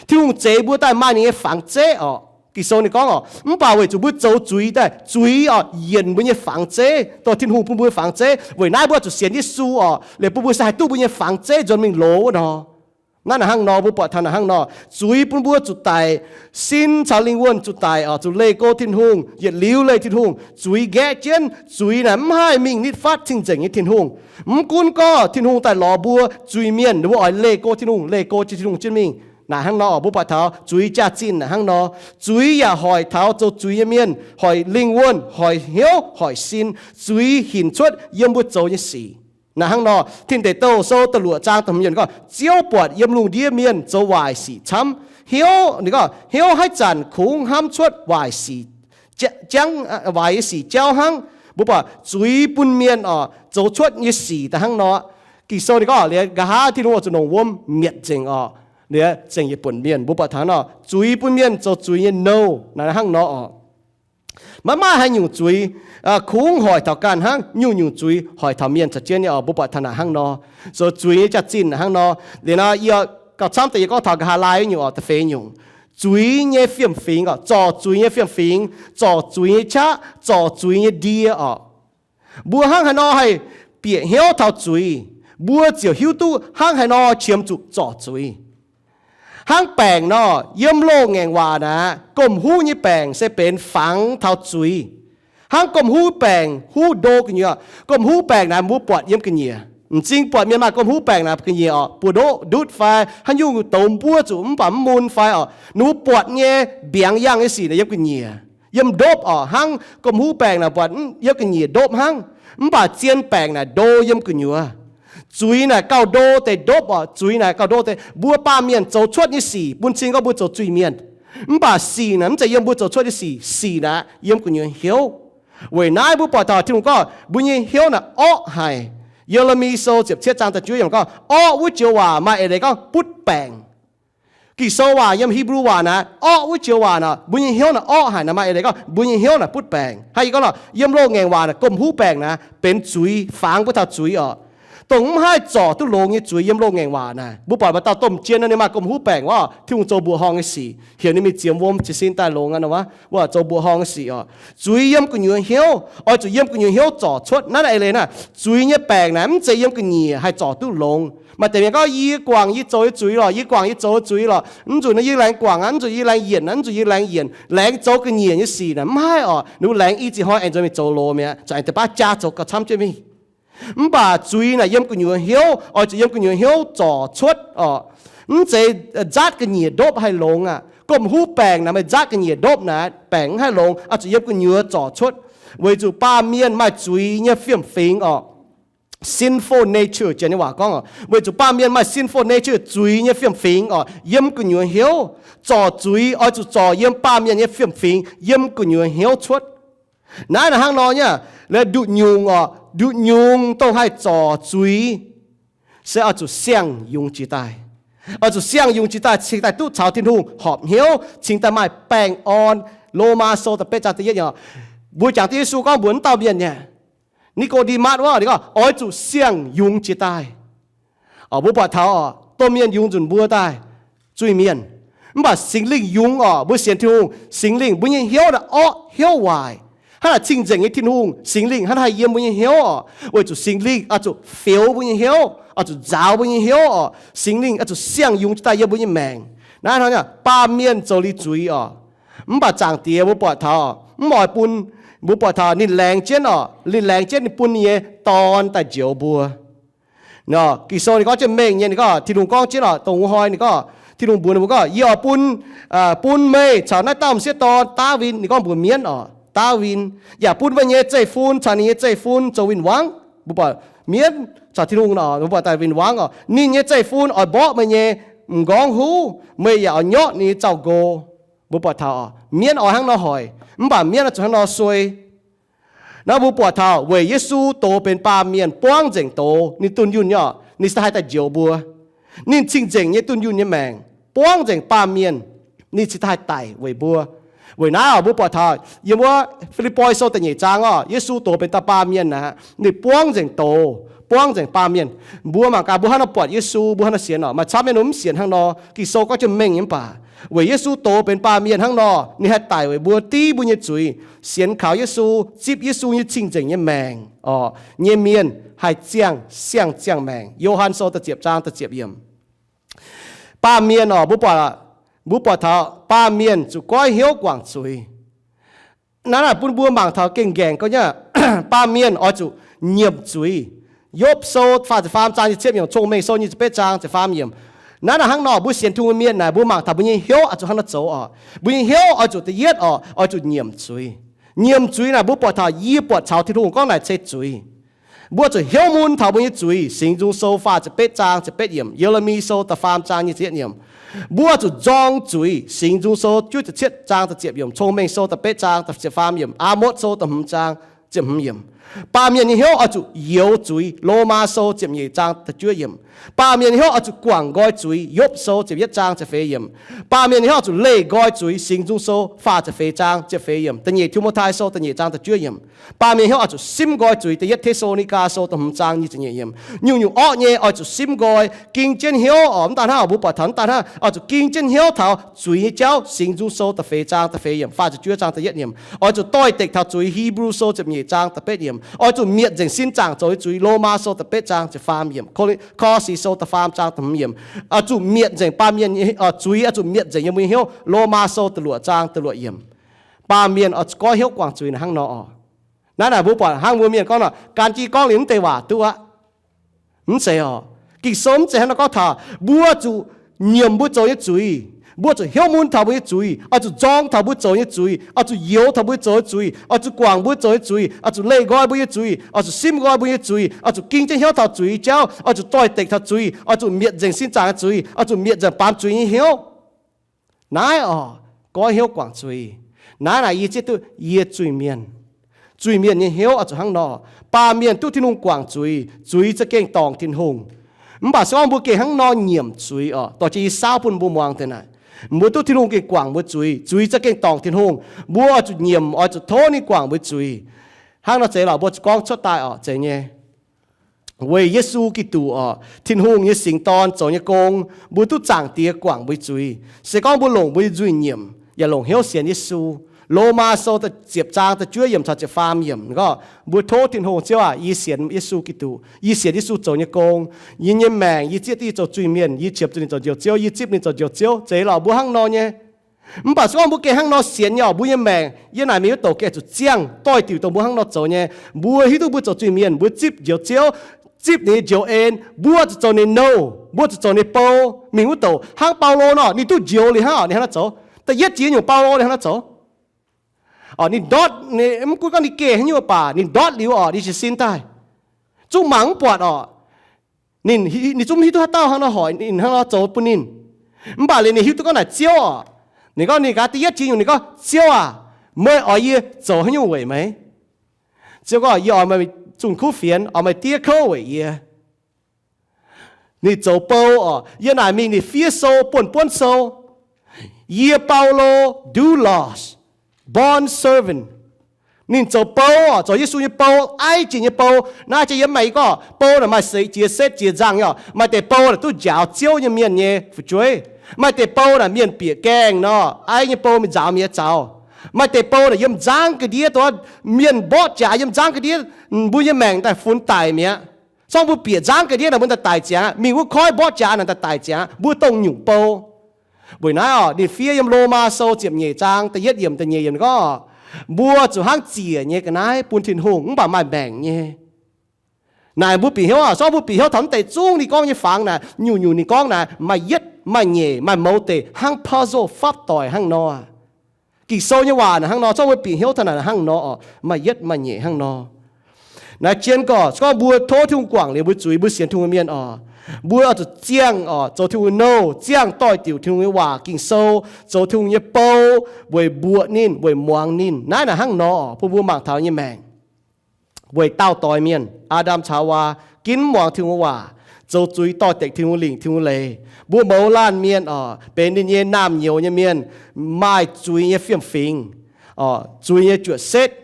Tin-Hungh zeix mbuo daaih maaih ninh nyei fangx zeiv oc. Ging-Sou ninh gorngv oc, mv baac weic zuqc mbuo zoux zuiz daaih, zuiz oc yienc mbuo nyei fangx zeiv, dongh Tin-Hungh bun mbuo nyei fangx zeiv. Weic naaiv mbuo zuqc sienx Yesu oc, liuz bun mbuo se haih duqv mbuo nyei fangx zeiv nzuonx mingh loz wuov nor. Naaiv naaic hnangv nor, mbuo buatc taux naaic hnangv nor, zuiz bun mbuo zuqc daic, sin caux lingh wuonh zuqc daic oc, zuqc leih go Tin-Hungh, yietc liuz leih Tin-Hungh. Zuiz nqaeqv jienv, zuiz naaic mv haih mingh nitv fatv cing-nzengc nyei Tin-Hungh. Mv gunv gorngv Tin-Hungh daaih lorz mbuo zuiz-mienh, ninh mbuo oix leih go Tin-Hungh, leih go jiex Tin-Hungh jienv mingh. Naaic hnangv nor oc, mbuo buatc taux zuiz jaax-zinh naaic hnangv nor. Zuiz yaac hoic taux zoux zuiz nyei mienh, hoic lingh wuonh, hoic hnyouv, hoic sin. Zuiz hinc cuotv yiem mbuo zoux nyei sic. Naaic hnangv nor, Tin Deic Douh Sou da'luoqc zaang da'hmz yiemc gorngv, Ziouv buatc yiem lungh ndiev mienh zoux waaic sic camv. Hnyouv, ninh gorngv hnyouv haaix zanc kungx hnamv cuotv waaic sic, jangv, waaic nyei sic jauv hnangv. Mbuo buatc zuiz bun mienh oc zoux cuotv nyei sic daaih hnangv nor. Ging-Sou ninh gorngv liuz nqa'haav Tin-Hungh oix zuqc longc wuom mietc nzengc oc, liuz zengc yietc buonc mienh. Mbuo buatc taux nor, zuiz bun mienh zoux zuiz nyei nouh naaic hnangv nor oc. Maiv maaih haaix nyungc zuiz kungx hoic taux ganh hnangv, nyungc-nyungc zuiz hoic taux mienh caux jienv nyei oc. Mbuo buatc taux naaic hnangv nor, zoux zuiz nyei jaax-zinh naaic hnangv nor. Liuz nor yie gauh camv deix yie gorngv taux nqa'haav laai nyungc oc, da'feix nyungc, zuiz nyei fiem-fingx oc, zorc zuiz nyei fiem-fingx, zorc zuiz nyei qaqv, zorc zuiz nyei ndie oc. Mbuo hnangv haaix nor haih bieqc hnyouv taux zuiz, mbuo ziouc hiuv duqv hnangv haaix nor qiemx zuqc zorc zuiz. Hnangv baengc nor, yiem loz-ngaengc waac naaic, gomh huv nyei baengc se benx fangx taux zuiz. Hnangv gomh huv baengc huv ndo gu'nyuoz, gomh huv baengc naaic mbuo buatc yiem ga'nyiec. M'zing buatc mienh maaih gomh huv baengc naaic ga'nyiec orqc, buoz-ndoqv ndutv fai haaix nyungc douz mbuov zuqc mv baac mv mun fai orqc, ninh mbuo buatc nyei mbiaangx yangh nyei sic naaic yiem ga'nyiec, yiem ndopv orqc. Hnangv gomh huv baengc naaic buatc yiem ga'nyiec ndopv hnangv, mv baac zien baengc naaic ndo yiem gu'nyuoz. Zuiz naaic gauh ndo deix ndopv orqc, zuiz naaic gauh ndo deix. Mbuo baamh mienh zoux cuotv nyei sic bun cing gorngv mbuo zoux zuiz-mienh. Mv baac sic naaic mv zeiz yiem mbuo zoux cuotv nyei sic, sic naaic yiem gu'nyuoz hnyouv. Weic naaiv mbuo buatc taux Tin-Hungh gorngv mbuo nyei hnyouv naaic orqv haic. Ye^le^mi Sou ziepc cietv zaang da'juov yiemc gorngv, orqv wuov joux waac maaih eix leiz gorngv butv baengc. Ging-Sou waac yiem Hipv^lu waac naaic, orqv wuov joux waac naaic, mbuo nyei hnyouv naaic orqv haic naaic, maaih eix leiz gorngv mbuo nyei hnyouv naaic butv baengc. Hnangv yie gorngv nor, yiem loz-ngaengc waac naaic, gomh huv baengc naaic benx zuiz, fangx mbuo taux zuiz orqc. Dongh mv haih zorc duqv longx nyei zuiz yiem loz-ngaengc waac naaic. Mbuo buatc maaih dauh domh jien nor, ninh maaih gomh huv baengc wuov, Tin-Hungh zoux mbuoqc horngh nyei sic, heuc ninh mingh ziemx wuom jiez sin daaih longx aqv nor, wuov zoux mbuoqc horngh nyei sic orqc. Zuiz yiem gu'nyuoz hnyouv, oix zuqc yiem gu'nyuoz hnyouv zorc cuotv. Naaiv eix leiz naaic, zuiz nyei baengc naaic mv zeiz yiem ga'nyiec haih zorc duqv longx. Maaih deix mienh gorngv, yie guangc yie zoux nyei zuiz lorqc, yie guangc yie zoux nyei zuiz lorqc, mv zuqc naaiv yie laengz guangc aqv, mv zuqc yie laengz yienc aqv, mv zuqc yie laengz yienc. Laengz zoux ga'nyiec nyei sic naaic mv haih orqc. Ninh mbuo laengz i ziex hnoi aengx nzuonx mingh zoux loz mi'aqv, zuqc aengx deix baav jaa zoux gauh camv jienv mingh. Mv baac zuiz naaic yiem gu'nyuoz hnyouv, oix zuqc yiem gu'nyuoz hnyouv zorc cuotv orqc. Mv zeiz nzaatv ga'nyiec ndopv haih longx aqv. Gomh huv baengc naaic meih nzaatv ga'nyiec ndopv naaic, baengc mv haih longx, oix zuqc yiem gu'nyuoz zorc cuotv. Weic zuqc baamh mienh maaih zuiz nyei fiem-fingx orqc. Sinful nature, janx nyei waac gorngv orqc, weic zuqc baamh mienh maaih sinful nature, zuiz nyei fiem-fingx orqc, yiem gu'nyuoz hnyouv. Zorc zuiz oix zuqc zorc yiem baamh mienh nyei fiem-fingx, yiem gu'nyuoz hnyouv cuotv. Naaiv naaic hnangv nor nyei, laaix nduqc nyungc orqc, nduqc nyungc dongh haih zorc zuiz se oix zuqc siang-yungz jiex daaih. Oix zuqc siang-yungz jiex daaih cingx daaih duqv caux Tin-Hungh horpc hnyouv, cingx daaih maaih baengh orn. Lomaa Sou da'betv zaang da'yietv nyei orqc, mbuo jangx duqv Yesu gorngv mbuox wuov dauh mienh nyei, Ni^ko^nde^matv wuov, ninh gorngv, oix zuqc siang-yungz jiex daaih. Orqc, mbuo buatc taux orqc, domh mienh yungz nzunc mbuo daaih, zuiz-mienh. Mv baac Singx Lingh yungz orqc, mbuo sienx Tin-Hungh, Singx Lingh, mbuo nyei hnyouv naaic orqv hnyouv waaic. Hnangv naaic cing-nzengc nyei Tin-Hungh, Singx Lingh hnangv naaiv haih yiem mbuo nyei hnyouv orqc. Weic zuqc Singx Lingh oix zuqc fioux mbuo nyei hnyouv, oix zuqc nzaaux mbuo nyei hnyouv orqc. Singx Lingh oix zuqc siang-yungz jiex daaih yiem mbuo nyei maengc. Naaiv hnangv naaic, baamh mienh zoux liuz zuiz orqc. Mv baac Zaangc Diex mbuo buatc taux, mv oix bun, mbuo buatc taux ninh laengz jienv orqc, ninh laengz jienv ninh bun ninh nyei Dorn daaih njoux mbuo. Nor, Ging-Sou ninh gorngv jienv mengh nyei, ninh gorngv, Tin-Hungh gorngv jienv orqc, dongh wuov hnoi ninh gorngv, Tin-Hungh mbuox ninh mbuo gorngv, Yie oix bun, bun meih caux naaiv dauh m'sieqv dorn, Ndaawitv, ninh gorngv mbuox mienv orqc, Ndaawitv, yaac bun meih nyei zeiv-fun caux ninh nyei zeiv-fun zoux win-wangv. Mbuo buatc mienv caux Tin-Hungh nor, mbuo buatc daaih win-wangv orqc. Ninh nyei zeiv-fun oix mborqv meih nyei m'nqorngv huv, meih yaac oix nyorqv ninh nyei zaux-nqo. Mbuo buatc taux orqc, mienv oix hnangv nor hoic, mv baac mienv oix zuqc hnangv nor suei. Naaiv mbuo buatc taux weic Yesu doz benx baamh mienh buangv nzengc doz, ninh dunh yunh nyei orqc, ninh cingx daaih haih daaih njoux mbuo. Ninh cing-nzengc nyei dunh yunh nyei maengc, buangv nzengc baamh mienh, ninh cingx daaih haih daic weic mbuo. Weic naaiv orqc, mbuo buatc taux yiem wuov Fi^lipv^poi Sou da'nyeic zaang orqc, Yesu doz benx dauh baamh mienh aqv, ninh buangv nzengc doz, buangv nzengc baamh mienh. Mbuo mangc gaax mbuo hnangv nor buatc Yesu, mbuo hnangv nor sienx orqc. Maaih camv mienh mbuo mv sienx hnangv nor. Ging-Sou gorngv jienv mengh nyei mv baac weic Yesu doz benx baamh mienh hnangv nor, ninh haih daic weic mbuo, div mbuo nyei zuiz. Sienx kaux Yesu, zipv Yesu nyei cing-nzengc nyei maengc orqc, nyei mienh haih ziangh siang-ziangh maengc. Yo^han Sou da'ziepc zaang da'ziepc yiemc. Baamh mienh orqc, mbuo buatc, mbuo buatc taux baamh mienh zuqc goiv hnyouv guangc zuiz. Naaiv naaic bun mbuo mangc taux gengh nqaengc gorngv nyei, baamh mienh oix zuqc nyiemc zuiz. Yopv Sou faah ziepc faam zaang nyic ziepc yiemc, Cong-Mengh Sou nyic ziepc betv zaang ziepc faam yiemc. Naaiv naaic hnangv nor, mbuo sienx Tin-Hungh nyei mienh naaic, mbuo mangc taux mbuo nyei hnyouv oix zuqc hnangv nor zoux orqc. Mbuo nyei hnyouv oix zuqc da'yietv orqc, oix zuqc nyiemc zuiz. Nyiemc zuiz naaic mbuo buatc taux, yie buatc caux Tin-Hungh gorngv naaic se zuiz. Mbuo zuqc hnyouv mun taux mbuo nyei zuiz, Singx Nzung Sou faah ziepc betv zaang ziepc betv yiemc, Ye^le^mi Sou da'faam zaang nyic ziepc yietv yiemc. Mbuo zuqc nzorng zuiz, Singx Nzung Sou juov ziepc cietv zaang da'ziepc yiemc, Cong-Mengh Sou da'betv zaang da'ziepc faam yiemc, Aa^motv Sou da'hmz zaang ziepc hmz yiemc. Baamh mienh nyei hnyouv oix zuqc youx zuiz, Lomaa Sou ziepc nyeic zaang da'juov yiemc. Baamh mienh nyei hnyouv oix zuqc guangc nqoi zuiz, Yopv Sou ziepc yietv zaang ziepc feix yiemc. Baamh mienh nyei hnyouv oix zuqc leih nqoi zuiz, Singx Nzung Sou faah ziepc feix zaang ziepc feix yiemc, da'nyeic Ti^mo^tai Sou da'nyeic zaang da'juov yiemc. Baamh mienh hnyouv oix zuqc simv nqoi zuiz, Da'yietv Te^saa^lo^ni^gaa Sou da'hmz zaang nyic ziepc nyeic yiemc. Nyungc-nyungc orqv nyei oix zuqc simv nqoi, ging jienv hnyouv orqc. Mv daaih hnangv, mbuo buatc taux mv daaih hnangv, oix zuqc ging jienv hnyouv taux zuiz nyei jauv, Singx Nzung Sou da'feix zaang da'feix yiemc, faah ziepc juov zaang da'yietv yiemc. Oix zuqc doix-dekc taux zuiz, Hipv^lu Sou ziepc nyeic zaang da'betv yiemc. Oix zuqc mietc nzengc sin zaangc zoux nyei zuiz. Lomaa Sou da'betv zaang ziepc faam yiemc. Ko^lin^, Ko^lo^si Sou da'faam zaang da'hmz yiemc. Oix zuqc mietc nzengc baamh mienh nyei, zuiz oix zuqc mietc nzengc yiem mbuo nyei hnyouv. Lomaa Sou da'luoqc zaang da'luoqc yiemc. Baamh mienh oix zuqc goiv hnyouv guangc zuiz naaic hnangv nor oc. Naaiv naaic mbuo buatc hnangv mbuo mienh gorngv nor, gan jienv gorngv liuz mv deix waac duqv aqv. Mv zeiz oc. Ging-Sou mv zeiz hnangv nor gorngv taux. Mbuo zuqc nyiemc mbuo zoux nyei zuiz. Mbuo zuqc hnyouv mun taux mbuo nyei zuiz, oix zuqc nzorng taux mbuo zoux nyei zuiz, oix zuqc youx taux mbuo zoux nyei zuiz, oix zuqc guangc mbuo zoux nyei zuiz, oix zuqc leih nqoi mbuo nyei zuiz, oix zuqc simv nqoi mbuo nyei zuiz, oix zuqc ging jienv hnyouv taux zuiz jauv, oix zuqc doix-dekc taux zuiz, oix zuqc mietc nzengc sin zaangc zuiz, oix zuqc mietc nzengc baamz zuiz nyei hnyouv. Naaiv oc, goiv hnyouv guangc zuiz. Naaiv naaic yie zieqv duqv yie zuiz-mienh. Zuiz-mienh nyei hnyouv oix zuqc hnangv nor. Baamh mienh duqv Tin-Hungh guangc zuiz, zuiz za'gengh dorngc Tin-Hungh. Mv baac se gorngv mbuo gengh hnangv nor nyiemc zuiz oc, dorh jienv yie saauv bun mbuo muangx deix naaic. Mbuo duqv Tin-Hungh gengh guangc mbuo zuiz, zuiz za'gengh dorngc Tin-Hungh. Mbuo oix zuqc nyiemc, oix zuqc tov ninh guangc mbuo zuiz. Hnangv nor zeiz lorqc, mbuo zuqc gorngv cuotv daaih oc, zeiz nyei. Weic Yesu Giduc oc, Tin-Hungh nyei Singx Dorn zoux nyei gong, mbuo duqv Zaangc Diex guangc mbuo zuiz. Se gorngv mbuo longc mbuo nyei nzuih nyiemc yaac longc hnyouv sienx Yesu. Lomaa Sou ziepc zaang da'juov yiemc caux ziepc faam yiemc gorngv, mbuo tov Tin-Hungh, Ziouv aac, yie sienx Yesu Giduc. Yie sienx Yesu zoux nyei gong. Yie nyei maengc yie zieqv duqv yie zoux zuiz-mienh, yie qiemx zuqc ninh zoux Njoux Ziouv, yie zipv ninh zoux Njoux Ziouv. Zeiz lorqc, mbuo hnangv nor nyei. Mv baac se gorngv mbuo gengh hnangv nor sienx nyei oc, mbuo nyei maengc yiem naaic mingh wuov douc gengh zuqc ziangh doix-diuc dongh mbuo hnangv nor zoux nyei. Mbuo hiuv duqv mbuo zoux zuiz-mienh, mbuo zipv Njoux Ziouv, zipv ninh nyei njoux en, mbuo zuqc zoux ninh nouh, mbuo zuqc zoux ninh bou. Mingh wuov douc hnangv Baulo nor, ninh duqv njoux liuz hnangv oc, ninh hnangv nor zoux. Da'yietv jiex nyungc Baulo ninh hnangv nor zoux. Ninh ndortv, mv gunv gorngv ninh geh haaix nyungc baac ninh ndortv liuz oc, ninh jiez sin daaih. Zungv mangc mv buatc oc. Ninh, ninh zungv mv hiuv duqv haaix dauh hnangv nor hoic ninh, hnangv nor zoux bun ninh. Mv baac liuz ninh hiuv duqv gorngv naaic Ziouv oc. Ninh gorngv ninh gaax da'yietv jiex nyungc ninh gorngv, Ziouv aac, meih oix yie zoux haaix nyungc weic meih? Ziouv gorngv, yie oix meih zunh kuv fienx, oix meih diev kouv weic yie. Ninh zoux bou oc. Yiem naaic mingh ninh fiev sou, buonv buonv sou. Yie Baulo, doulos, bond servant. Ninh zoux bou oc, zoux Yesu nyei bou, aiv jiex nyei bou. Naaiv jiex yiem maaih gorngv bou naaic maaih seix jiex, setv jiex, nzangh nyei oc. Maaih deix bou naaic duqv njaaux Ziouv nyei mienh nyei fu'jueiv. Maaih deix bou naaic mienh bieqc gaengh nor, aiv nyei bou mingh nzaaux mienh nyei zaux. Maaih deix bou naaic yiem nzangv ga'ndiev, dongh mienh mborqv jaax yiem nzangv ga'ndiev, mbuo nyei maengc daaih funx daic mi'aqv. Se gorngv mbuo bieqc nzangv ga'ndiev naaic mbuo daaih daic ziangx aqv, mingh wuov koiv mborqv jaax naaic daaih daic ziangx aqv, mbuo dongh nyungc bou. Weic naaiv oc, ninh fiev yiem Lomaa Sou ziepc nyeic zaang da'yietv yiemc da'nyeic yiemc gorngv, mbuo zuqc hnangv ziec nyei ga'naaiv bun Tin-Hungh mv baac maaih maengc nyei. Naaic mbuo bieqc hnyouv oc, se gorngv mbuo bieqc hnyouv taux mv deix zungv ninh gorngv nyei fangx naaic, nyungc-nyungc ninh gorngv naaic maaih yietv maaih nyeic, maaih mouz deic hnangv puzzle fapv doic hnangv nor. Ging-Sou nyei waac naaic hnangv nor, se gorngv mbuo bieqc hnyouv taux naaic hnangv nor oc, maaih yietv maaih nyeic hnangv nor. Naaiv jienv gorngv, se gorngv mbuo tov Tin-Hungh guangc liuz mbuo zuiz, mbuo sienx Tin-Hungh mienh oc, mbuo oix zuqc ziangh oc, zoux Tin-Hungh nyei nouh, ziangh doix-diuc Tin-Hungh nyei waac, Ging-Sou, zoux Tin-Hungh nyei bou, weic mbuoqc ninh, weic muangx ninh. Naaiv naaic hnangv nor oc, bun mbuo mangc taux nyei maengc. Weic daauh doix mienh, Aa^ndam caux Haawaa, ginv mv muangx Tin-Hungh waac, zoux zuiz doix-dekc Tin-Hungh lingc, Tin-Hungh leiz. Mbuo mouz laanh mienh oc, benx ninh nyei naamh nyouz nyei mienh, maaih zuiz nyei fiem-fingx, zuiz nyei juoqc setv.